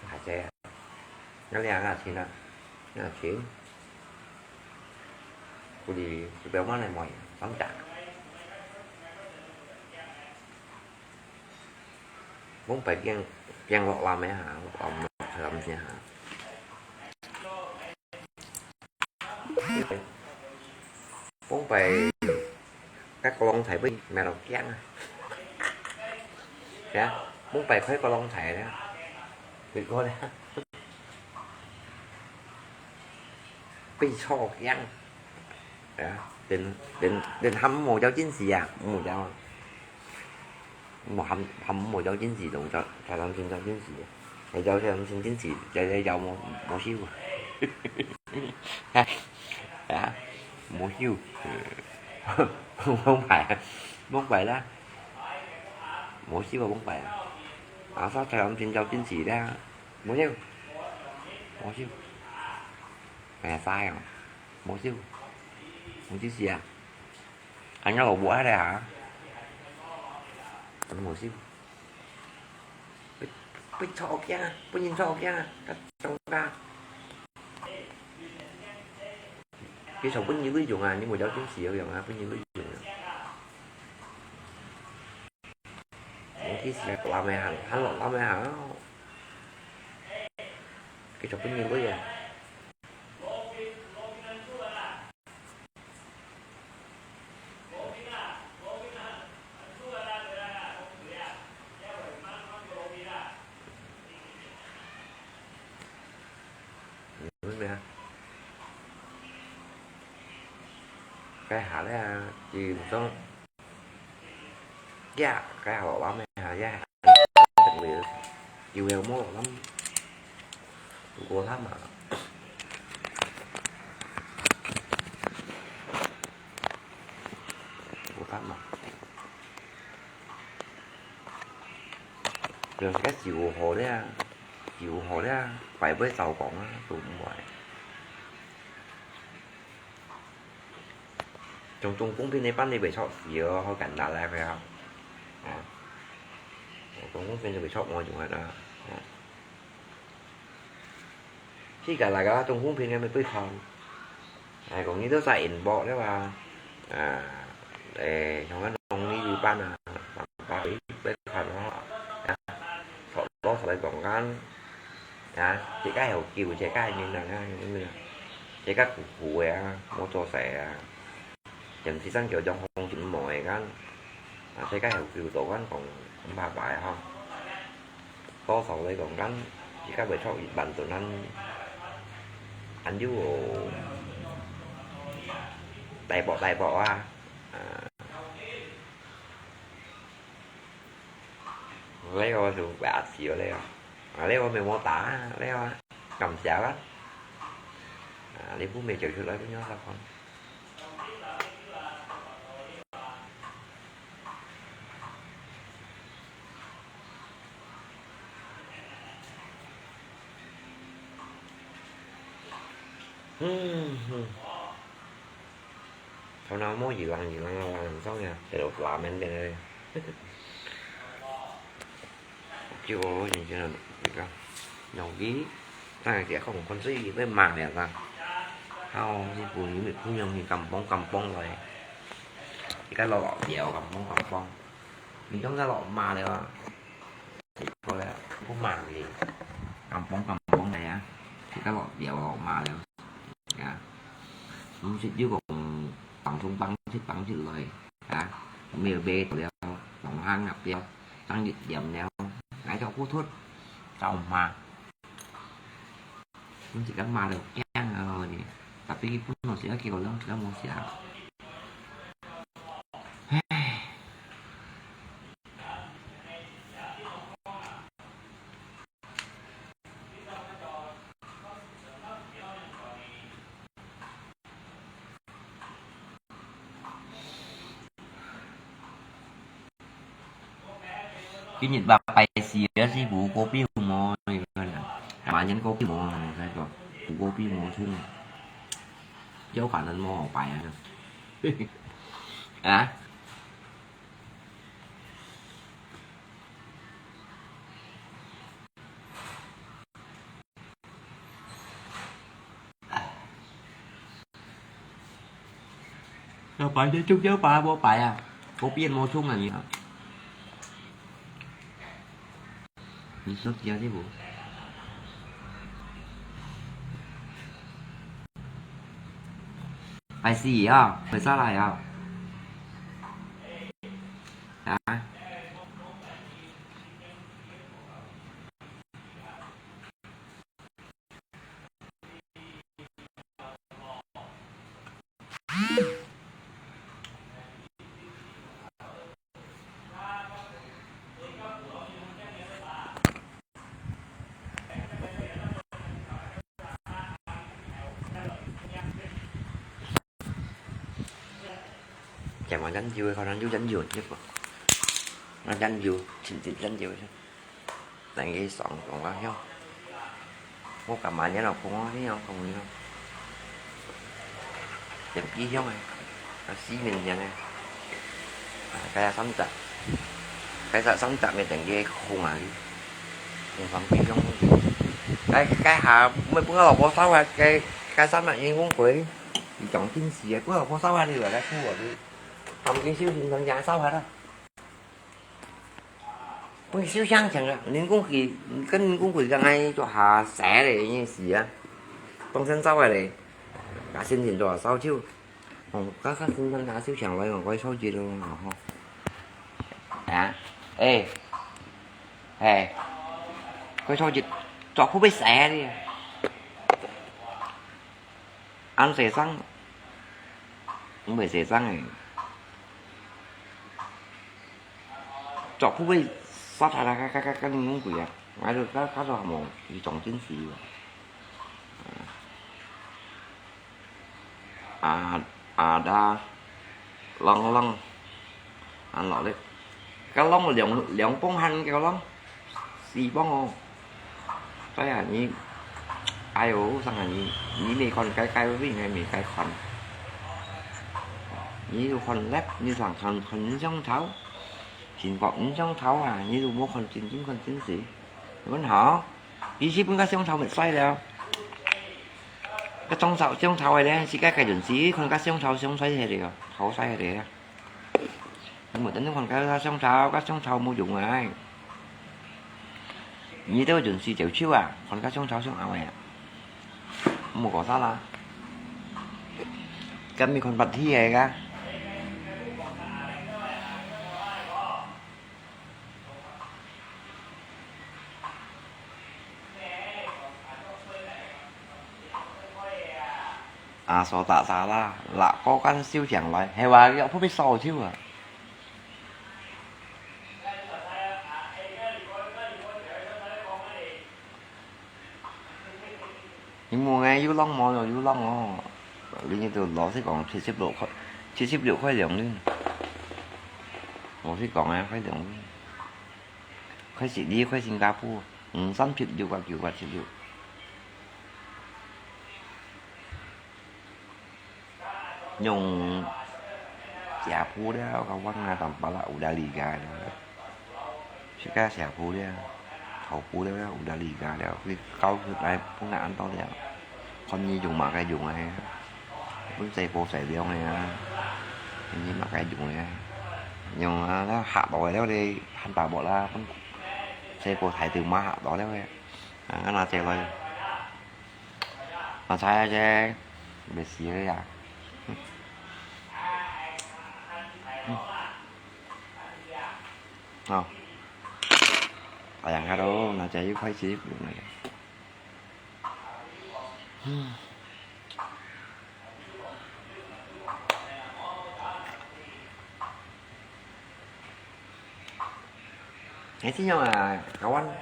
，𠊎姐，𠊎兩个親啊，兩个親，佢哋就表妹來買，三隻。往擺變，變落lâm个哈，落lâm，落lâm先哈。 往擺，該個龍仔分賣到驚啊！呀，往擺開個龍仔咧，結果咧，被臭驚。呀，連，連，連喊無條件死啊，無條。 無喊，喊無條件死，同蔡，蔡三清條件死。係有條件死，就，就，就無，無收。係啊，無收。往擺，往擺啦，無收啊，往擺啊。啊，蔡三清條件死啦，無收，無收。哎呀，晒哦，無收，無收死啊！ 恁樣老母愛了啊？恁無收。分，分臭驚啊，分人臭驚啊，該種啊。佢想分你利用啊，你無條件使用啊，分你利用啊。你去死啊，落lâm个行，還落lâm个行。佢想分你利用啊。 該下咧，就毋想，呀，該下落lâm个下，呀，等佢，又係無落lâm，過lâm啊，過lâm啊。 就係該酒好咧，酒好咧，擺杯糟糕啊，都毋會。從中風片个辦理袂錯，酒好簡單來回啊。啊，中風片就袂錯，我用个啦。啊。 世界來个中風片个乜對抗。哎，講你都在inbox了啊？啊，誒，像个農曆一般啊，上班會對抗哦。啊，坐，坐，坐在中間，啊，自家有救，自家人啊，自家苦苦个啊，無做事啊。 正時間叫種風景無个間，啊，世界有救到間講毋怕擺吼。多數來講間，自家會出一萬噸恁，恁有大薄大薄啊，啊，這個就不要提了，啊，這個沒麼大，這個感謝啦，啊，你不沒走出來，不要再看。 嗯，嗯。頭腦無一零一零个往上呀，就拉面个。結果我真正个，容易，但係講看水會麻了啦。好，你不你不容易咁崩咁崩來，一個落落掉咁崩咁崩，你當个落麻了啊！ 好了，不忙了，咁崩咁崩了呀，自家落掉落嘛了，呀，毋識有講放鬆放出放出來，啊，沒有背了，放下了，正一點了，挨到不出，走嘛，毋識幹嘛了，驚啊，你，tapi pun masih lagi orang tidak mau siap，唉。 今日話拜四啊，師傅，kopi有無？Kemarin kopi有無？𠊎講，有kopi無？沖啊，有可能無好拜啊。啊？ 有擺隻竹腰擺無擺啊？嗰邊無衝啊你啊？你說幾多步？拜四啊，拜三來啊？啊？ Chả mà rắn dưa, con rắn dưa rắn dưa chứ bộ. Nó rắn dưa, xịn xịn rắn dưa chứ. Tại cái sọn còn có hiếu. Ngô cả mà nhớ là không có hiếu, không hiếu. Tìm ký hiếu này. Nó xí mình nhớ này. À, cái là sắm chặt. Cái là sắm chặt mình tìm cái khung à. Không sắm ký hiếu. Cái, cái hà, mới bữa lọc bó sáu à, cái, cái sắm là yên cũng quỷ. Thì chọn chính sĩ, bữa lọc bó sáu à, đi là cái khu à, đi. Tầm ký siêu thì thằng nhà sáu à đó. 分佢收聲像啊，人工佢，跟人工佢个愛做下寫咧，意思啊。當先走个咧，甲先前做下燒酒，哦，甲甲先前下燒上來，我燒酒咯，吼。啊，誒，誒，佢燒酒，做好要寫咧。 恁細聲，毋會細聲誒。做ผู้會殺下啦，嘎嘎嘎嘎，你用鬼啊！𠊎都嘎嘎到無，佢當真死啊！啊啊啦，啷啷。 恁老咧，該啷兩兩磅還該啷，四磅哦。對啊，你，哎喲，上啊你，你沒看該該位呢，沒該看。你就看left，你想看看人像頭，全國人像頭啊，你就無看真正看真實。你看好，其實本該像頭咪衰了。該種頭像頭个咧，是該該陣時看該像頭像衰个了，頭衰个了。 你無等你看該相吵，該相吵無用啊！你兜陣時就笑啊，看該相吵相拗个啊，無講啥啦。今日看白天个个。 啊，所打沙啦，辣椒乾燒上來，係話要撲鼻燒酒啊！你問个有浪無？有浪哦！你都老實講，七十六塊，七十六塊兩銀。老實講啊，塊兩銀。塊十二塊新加坡，五三七六啊，九啊七六。 用寫簿了，教阮啊，當巴拉有得理解了。自家寫簿了，考簿了，有得理解了，佢教出來分𠊎恁多了。看你用麼个用个，分細哥使用个啊，你麼个用个，用啊，那學到个了，你還打無啦，分細哥睇到嘛學到了个，啊，拿這來。 啊，菜啊，這，袂死个呀。嗯。好。哎呀，看到那這一塊錢不用了。嗯。 哎，這樣啊，教阮，啊，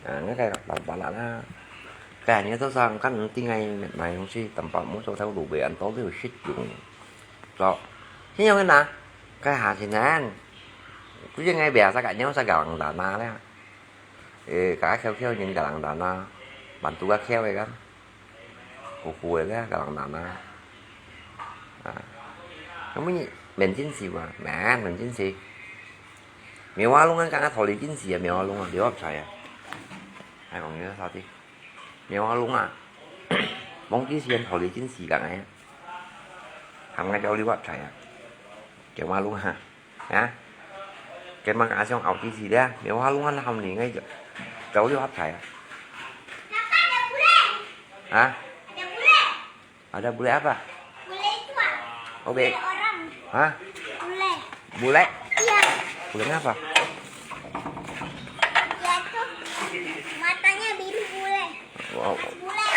該个老闆啊，該你早上看你定个買東西，等把木頭頭路邊都有食用。走，這樣个哪？該下先生，佢應該biasa个，你使个人打那咧。誒，該个翹翹人个人打那，bantu个翹个kan。 苦苦个，該个人難啊。啊，咁你免緊愁啊，免，免緊愁。苗阿龍啊，剛剛討你緊愁啊，苗阿龍啊，六合彩啊。還講你个啥地？苗阿龍啊，忘記先討你緊愁講个，喊𠊎叫六合彩啊，苗阿龍啊。 啊？Kemang ka asiong au ti si dia, mewah lungan ham ni ngai jauh liwat saya. Ah? Ada bule apa? Bule itu ah. Oh, be. Bule orang. Hah? Bule. Bule? Iya. Bule ngapa? Dia tuh matanya biru bule. Wow. Bule.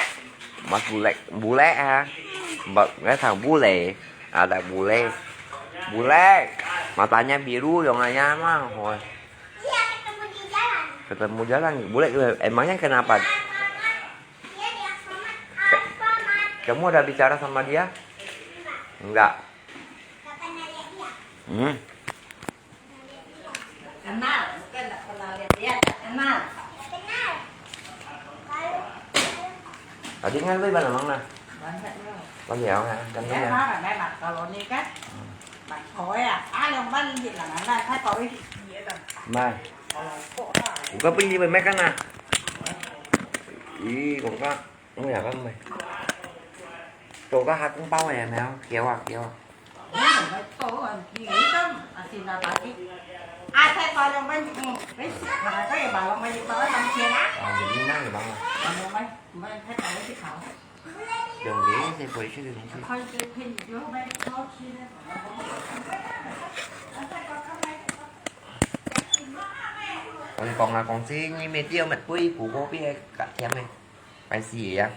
Mas bule, bule ha. Ba, ngai thang bule. Ada bule. Bule. Matanya biru, yang ayah mah. Hoi. Iya, ketemu di jalan. Ketemu jalan. Bule, emangnya kenapa? Dia bilang selamat. Hai, selamat. Kamu ada bicara sama dia? Enggak. Enggak. Kapan nanya dia? Hmm. Kenal, bukan tak pernah lihat dia, tak kenal. Tadi ngai lui bánh măng nè. Bánh mì không hả? Bánh mì hả? Má, bánh mì macaroni kan? Bánh khối à? Ai lòng bánh gì là bánh mì Thái Bảo gì vậy ta? Mai. Ủa, có bánh gì bánh mì kan nè? Ý, còn có. Không hiểu không mày? Tôi có hai con bao này mèo, kéo à, kéo à. Ờ, mình đi nắng thì bằng à. Đừng để sẽ quay sẽ đừng sẽ. Còn còn là còn sẽ như mẹ tiêu mệt quỷ phủ cô biết cắt thêm này. Phải gì vậy?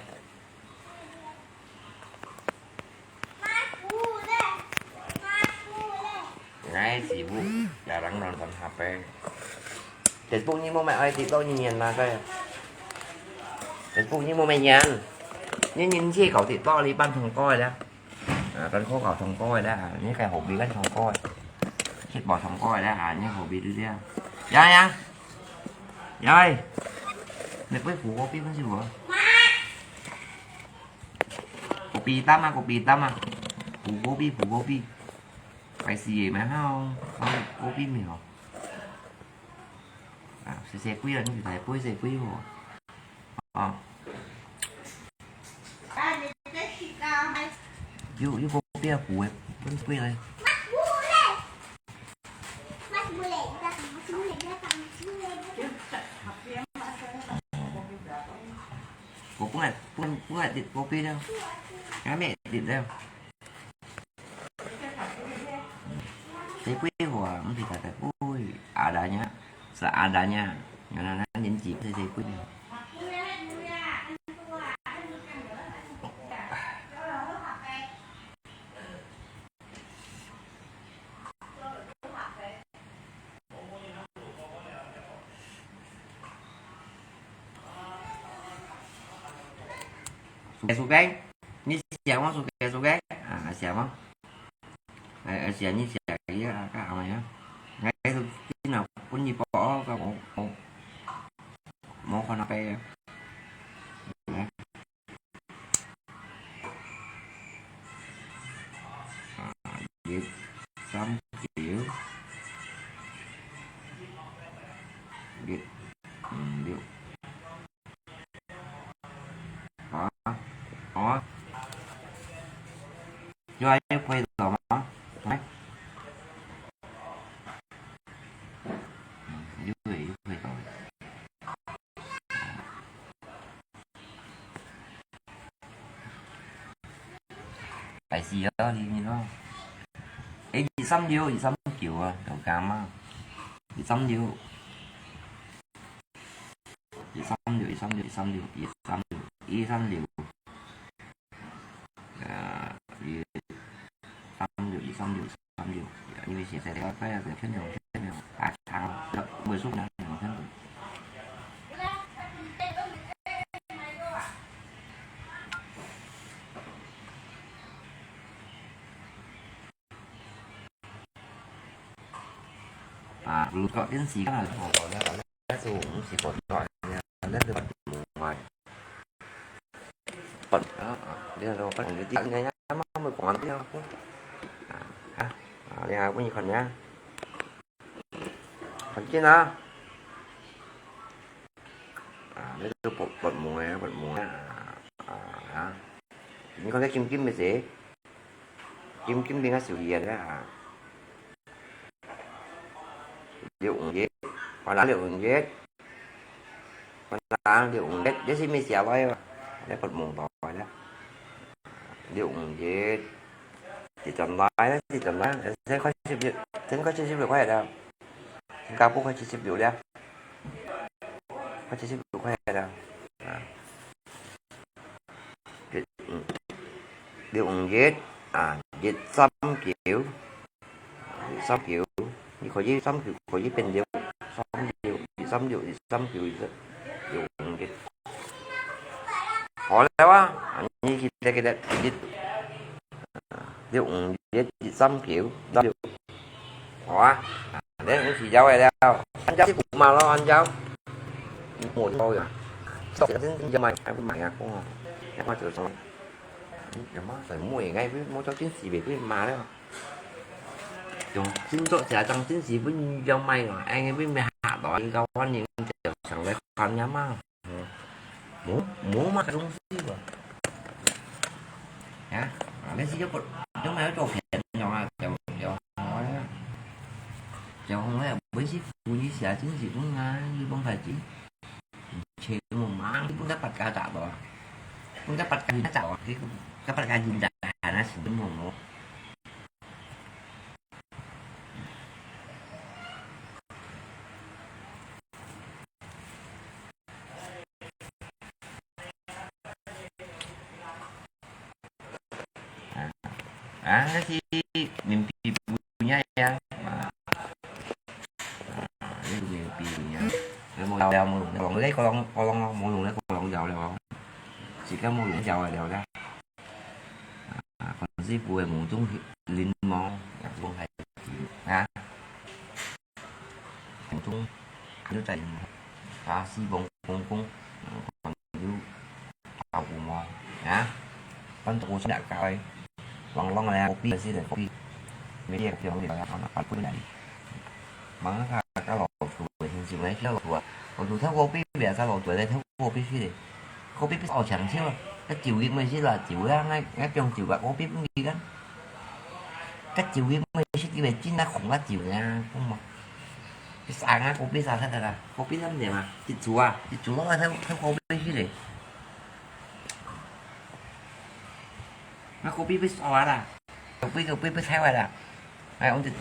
Ngai sibuk, jarang nonton H P. Facebook ni mô mai oi TikTok ni ngian na kai. Facebook ni mô mai ngian. Ni ngian chi kau TikTok li pan thong koi da. À, pan kho kau thong koi da. Ni kai hộp bi kan thong koi. Chit bỏ thong koi da. À, ni hộp bi du dia. Ya, ya. Ya ơi. Mẹ quên phủ hộp bi kan si hua. Kopi hitam ah, kopi hitam ah. Phủ kopi, phủ kopi. Phải xì mà hao, hao kopi mì hả? À, xe xe quýt rồi, nhưng phải quýt xe quýt hả? Ờ. Yu, yu kopi à, phủ ấy, vẫn quýt này. Cô cũng lại, cũng, cũng lại đi kopi đâu. Cái mẹ đi đâu. Xe quýt hua, không thì phải quýt. Adanya, seadanya. Nên là nó nhấn chìm xe, xe quýt hua. Su ke, su ke. Ni siap mo, su ke, su ke. Ah, siap mo. Ai, ai, siap ni siap ke, ah, ka ama ya. Ngai su, ni na, pun ni po, ka mo, mo. Mo ko na pe. Ya. Ah, ye, sam. 一、五、六。好啊，好啊。又還有配到嗎？來。嗯，又配，又配到了。 開始啊，你，你咯。誒，二三六，二三九啊，有加嘛？二三六，二三六，二三六，二三六，二三六，二三六。啊，二三六，二三六。 三六，因為現在這個快要全用全用啊，長尾數呢，全用。啊，如果電視看，那是我們是廣東話，那是廣東話。 啊，啊，你看，我看你，你，你，你，你，你，你，啊，啊，啊，你看，我看你啊，看見啊，啊，你都不，不摸呀，不摸呀，啊，啊，你看這金金个事，金金个手藝啊，啊。 六五一，好啦，六五一，好啦，六五一，這係毋係寫來个？這發夢到个。六五一，一轉來，一轉來，先開始十六，先開始十六塊了，新加坡開始十六了，開始十六塊了，啊。 一，嗯，六五一，啊，一三九，一三九，你可以三九可以變六，三六，一三六，一三九，一三，六五一。好了啊，啊，你記得，記得，記得。啊，六五一，一三九，三六。好啊。 恁樣有時了个了，恁樣就毋嘛咯，恁樣。無好呀。到時陣真正買，還毋買啊，講啊，也買做啥？有嘛，在買，哎，無做真時袂，毋嘛了。用新作寫張真時分樣買咯，哎，分咩下到，應該歡迎就上來看呀嘛。 嗯，無，無嘛，東西吧。啊，啊，那是要不，要麼要照片，你知道嗎？照，照，照，照，那不是服務一下，真是不啊，你講太緊。切，我嘛，你不得八家打的啊？不得八家打的啊？這个，這八家人打，那是什么？ 啊，啊，該係面皮不一樣呀，啊，啊，該係面皮不一樣。該無聊聊無用，無用，無用，無用，無用聊聊，自家無用聊聊啦。 啊，粉絲傅个某種檸檬，也講係，啊，某種，就在，啊，西風風風，嗯，有泡沫，啊，反正我是那个，朗朗个，我比是的，我比，没有用的，啊，不然。 吂啊，該老鼠个，真正个，老鼠啊，老鼠偷果子，毋係偷果子，偷果子去咧。果子必須愛搶手啊，該酒个毋係啦，酒啊，𠊎，𠊎放酒啊，果子毋係个。該酒个毋係，佢會真啊，紅啊酒啊，講嘛。佢生啊，果子生忒个啦，果子毋係嘛，一煮啊，一煮落來偷，偷果子去咧。該果子會燒啊啦。 果子，果子會燒壞啦。哎，𠊎，𠊎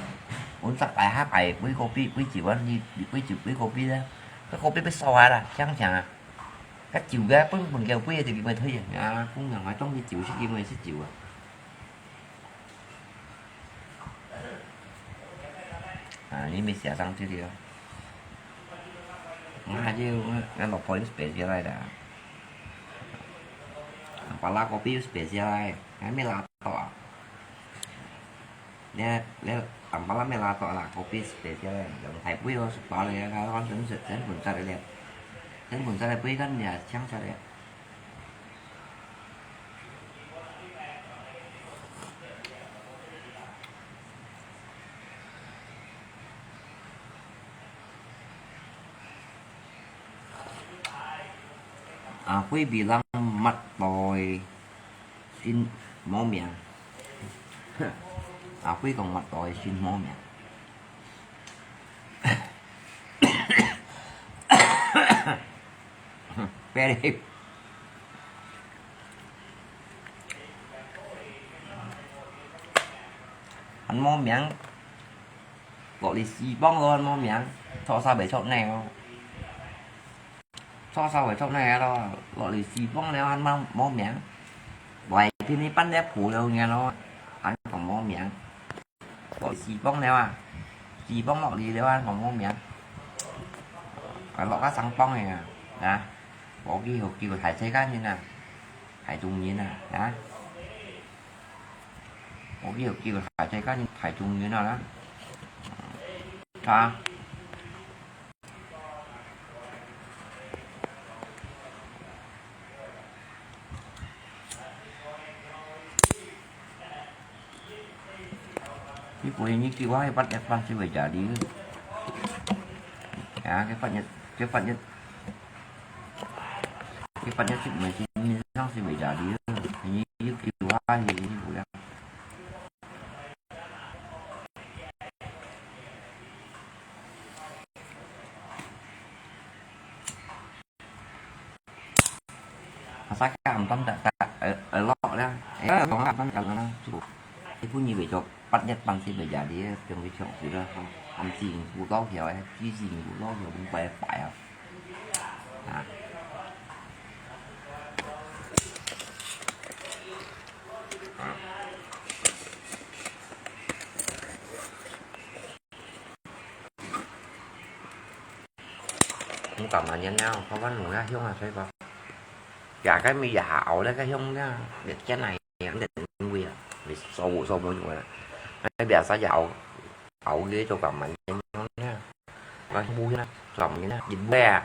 逐擺下擺，買果子，買酒啊，你，你買酒，買果子啊，該果子會燒壞啦，香香啊。該酒个，分，分佢，分佢，就佢會退啊。啊，講人話，當佢酒食，佢會食酒啊。啊，你毋係寫上去了。啊，就，𠊎，𠊎老婆又special來了。啊，巴拉果子又special來。 還無拉倒啊。你，你，阿爸阿姆拉倒啦，果子special咧，用大杯哦，十包咧，佢講真實，真本質个咧，真本質个杯跟你啊，搶出來。阿輝比人抹到个信無名。阿輝講抹到个信無名。別个，還無名，落去四磅咯，還無名，著衫袂著呢哦。 著衫會著呢咯，落去四磅了還無，無名。外片你搬了鋪了呢咯，還講無名。落去四磅了啊，四磅落去了還講無名。啊，落到三磅个啊，啊，無去學叫大細間人啊，大眾人啊，啊，無去學叫大細間人，大眾人啊，啊。 你不會，你叫我去八月半就會假的。啊，去八月，去八月，去八月十五日，你上是會假的。你又叫我去，你不要。 Asal kam tam tak tak, eh, elok lah. Eh, orang kam tam tak lah. Cukup. Ibu ni bejo, patnya pangsi bejadi, yang bejo sudah. Am sing bu lau hiao, eh, ji sing bu lau hiao, bu pai pai ah. Nah. 毋敢嘛，然後，我講弄遐香啊，所以講，也該味也好咧，該香咧，你真係，你真味啊，你所無所無用啊，那邊啥也好，好个就敢嘛，然後咧，我不會啦，敢嘛，一杯啊，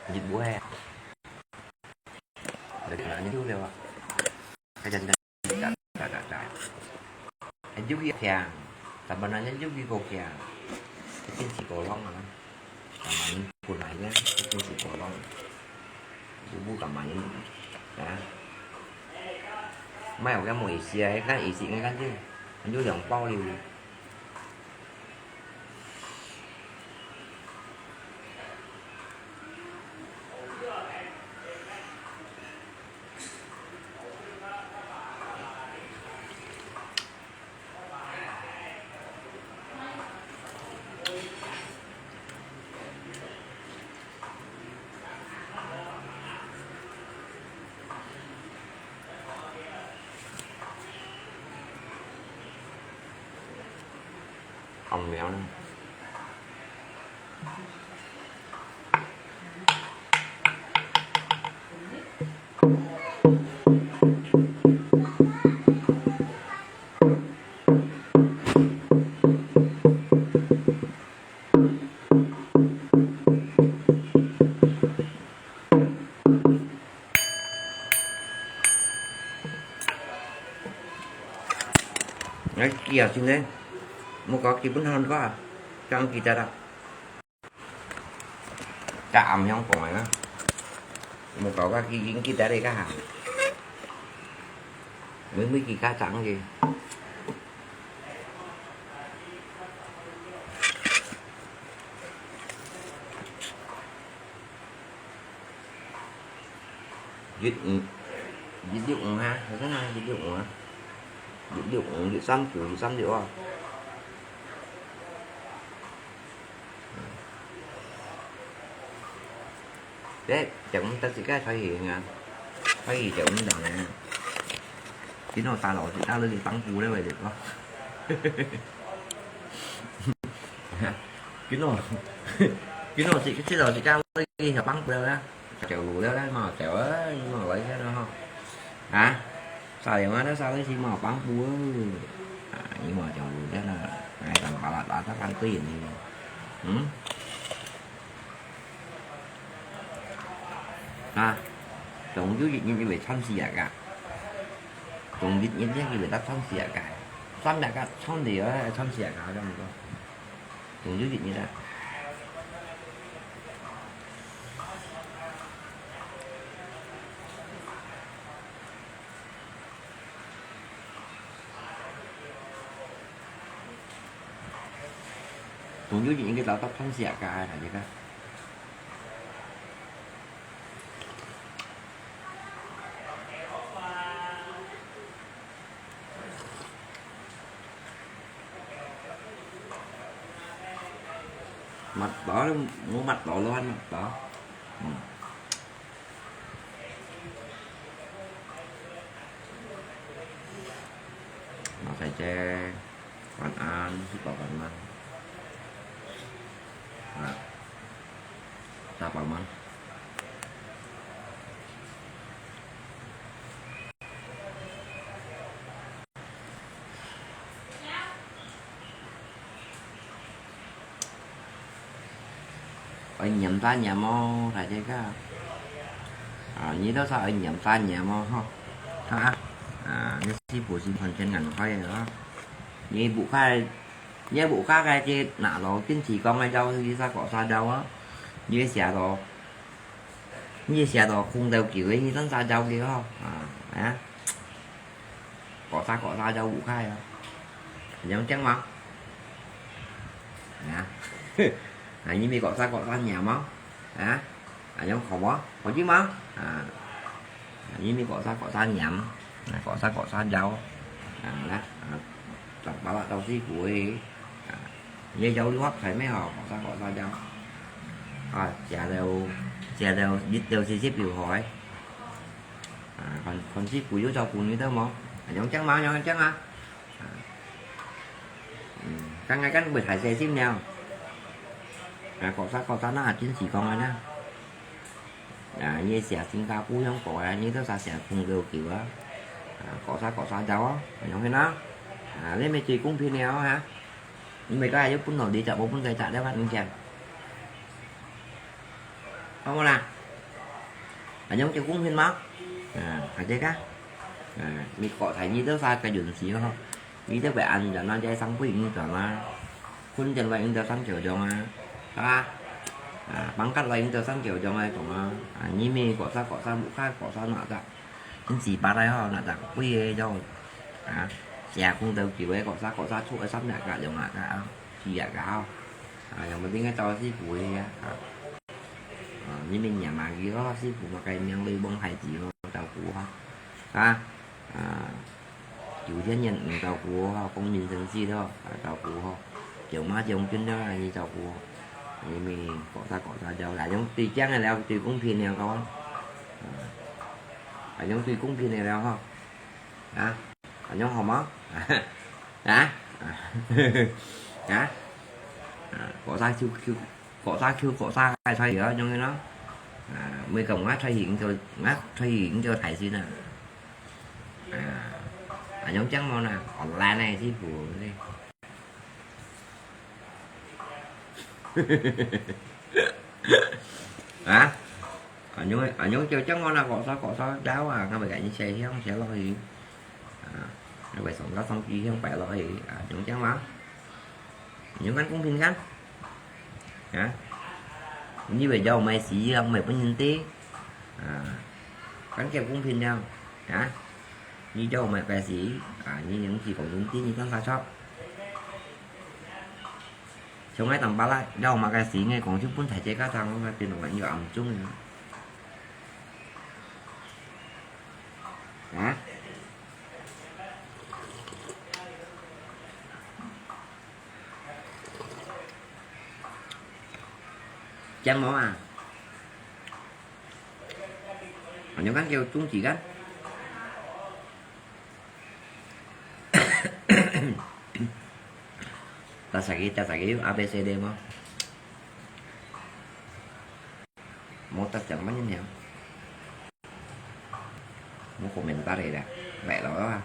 一杯啊，你看你就了啊，還真的。 Ada, ada, ada. Anjuk ia kiang. Tabanan anjuk ia ko kiang. Kecil si kolong ah. Taman pun aja, kecil si kolong. Subuh kamain. Ya. Mai oke mau isi ya, kan isi kan tu. Anjuk yang pau liu. 好香。 哎，記啊，真个，莫搞基本上个，講記得啦。該暗香講个啦，莫搞个已經記得了个哈。每每記較長个。 一五，一六五哈，係真啊，一六五啊，一六五，一三九，一三六啊。這，這毋得自家開去啊，開去就毋得啊。今朝打老子，打到你當鋪了，喂，這個。 今朝，今朝是，今朝是講你小幫手啦，走路了啦，嘛走啊，你嘛來看了哈。啊，啥人啊？那啥人是嘛幫手啊？啊，你嘛走路了啦，哎，干巴拉巴拉，他看对眼你了。嗯？啊，中秋一日你會穿西啊个？中秋一日你會得穿西啊个？三日个穿的啊，穿西啊个，知毋知？ 中秋一日啊。朋友就應該找到同事啊，該，該个。Mật đó, mua mật đó luôn, mật đó. Ừ. Nó phải che quán ăn, chỉ có quán ăn. À, ta quán ăn. Ôi, nhiễm ta nhiễm ô, thầy chơi ka. À, như đó sao ôi nhiễm ta nhiễm ô, hả? Hả? À, như sư phụ xin phần chân ngắn thôi rồi đó. Như bụ khai, như bụ khai cái chứ nạ đó, chính chỉ con ai đâu, thì sao có sao đâu á. Như xả đó. Như xả đó, không đâu kiểu ấy, như tấn xa đâu kì hả? À, á. Có xa, có xa đâu bụ khai á. Giống chăng mà. Á. À, như mi có xa, có xa nhà mà. Á. À, giống khó mà. Có chứ mà. À. À, như mi có xa, có xa nhà mà. À, có xa, có xa đâu. À, đó. À, chẳng bao là đâu xí của ấy. À, như dấu đi hót thấy mấy họ, có xa, có xa đâu. À, xả đâu, xả đâu, biết đâu xí xếp biểu hỏi. À, còn, còn xí của yếu cho của như thế mà. À, giống chăng mà, giống chăng mà. À. Ừ, căng ngay căng bởi thái xe xím nhau. À, có xa, có xa nó, à, chiến sĩ con rồi nha. À, như xe Singapore không có, à, như thế xa xe không được kiểu á. À, có xa, có xa đâu á, giống thế nào. À, lấy mấy chị cũng phi nhau hả? Nhưng mà cái ai cũng nó đi chợ, bố cũng cái chợ đấy, bạn cũng chèn. Không có nào. À, giống kiểu cũng phi mà. À, phải thế cả. À, mình có thấy như thế xa cái dùn xí không? Như thế phải ăn cho nó dễ sống với những cái mà. Khuôn chân là những cái sống kiểu dòng à. Hả? À, bằng cách là những cái sống kiểu dòng à, cũng à. À, như mình có xa, có xa, bố khai, có xa nọ chả. Chính sĩ bà đây ho, nọ chả có quý hê đâu. À, xe không đâu kiểu ấy, có xa, có xa, thuốc ấy sắp nạ cả, dòng nạ cả. Chỉ nạ cả ho. À, dòng mà tính cái cho xí của hê à. À, như mình nhà mà gì đó, xí của mà cái miệng lui bông hay gì đó, tao của ho. À, à, Chủ thiên nhiên, ừ, tàu cú ho, công nhân dân di thôi, à, tàu cú ho. Kiểu má chống chuyên đó là như tàu cú ho. Thì mình có xa, có xa đâu, là giống tùy chăng là leo, tùy cũng phiền leo không? À, à, giống tùy cũng phiền leo không? Hả? À, giống hòm á? Hả? Hả? À, có xa, có xa, có xa, có xa, hay sao vậy, giống như nó. À, mới cầm ngắt thay hiện cho, ngắt thay hiện cho thầy xin à. À, à, giống chắn món nào? Online này chứ của đây. Hả? À, giống, à, giống kêu chắn món nào có sao, có sao đáo à, không phải cái xe không, xe lo gì. À, nó phải sống đó, xong chi không phải lo gì. À, giống chắn mà. Những anh cũng pin gắn. Hả? Như vậy đâu mày xí không, mày có nhìn tí. À, cắn kèo cũng pin nhau. Hả? Như đâu mày cái xí. À, như những gì còn đúng tí như cắn pha sót. Chúng ấy tầm ba lại, đâu mà cái xí nghe còn chứ phun thải chế cá thang, nó pin nó nhiều ẩm chung nữa. Hả? Chén món à? Ở nhóm cán kêu chung chỉ cán. Ta sagi, ta sagi, A B C D món. Món ta chẳng bắt nhân hiểm. Món của mình ta đây là. Vậy là đó.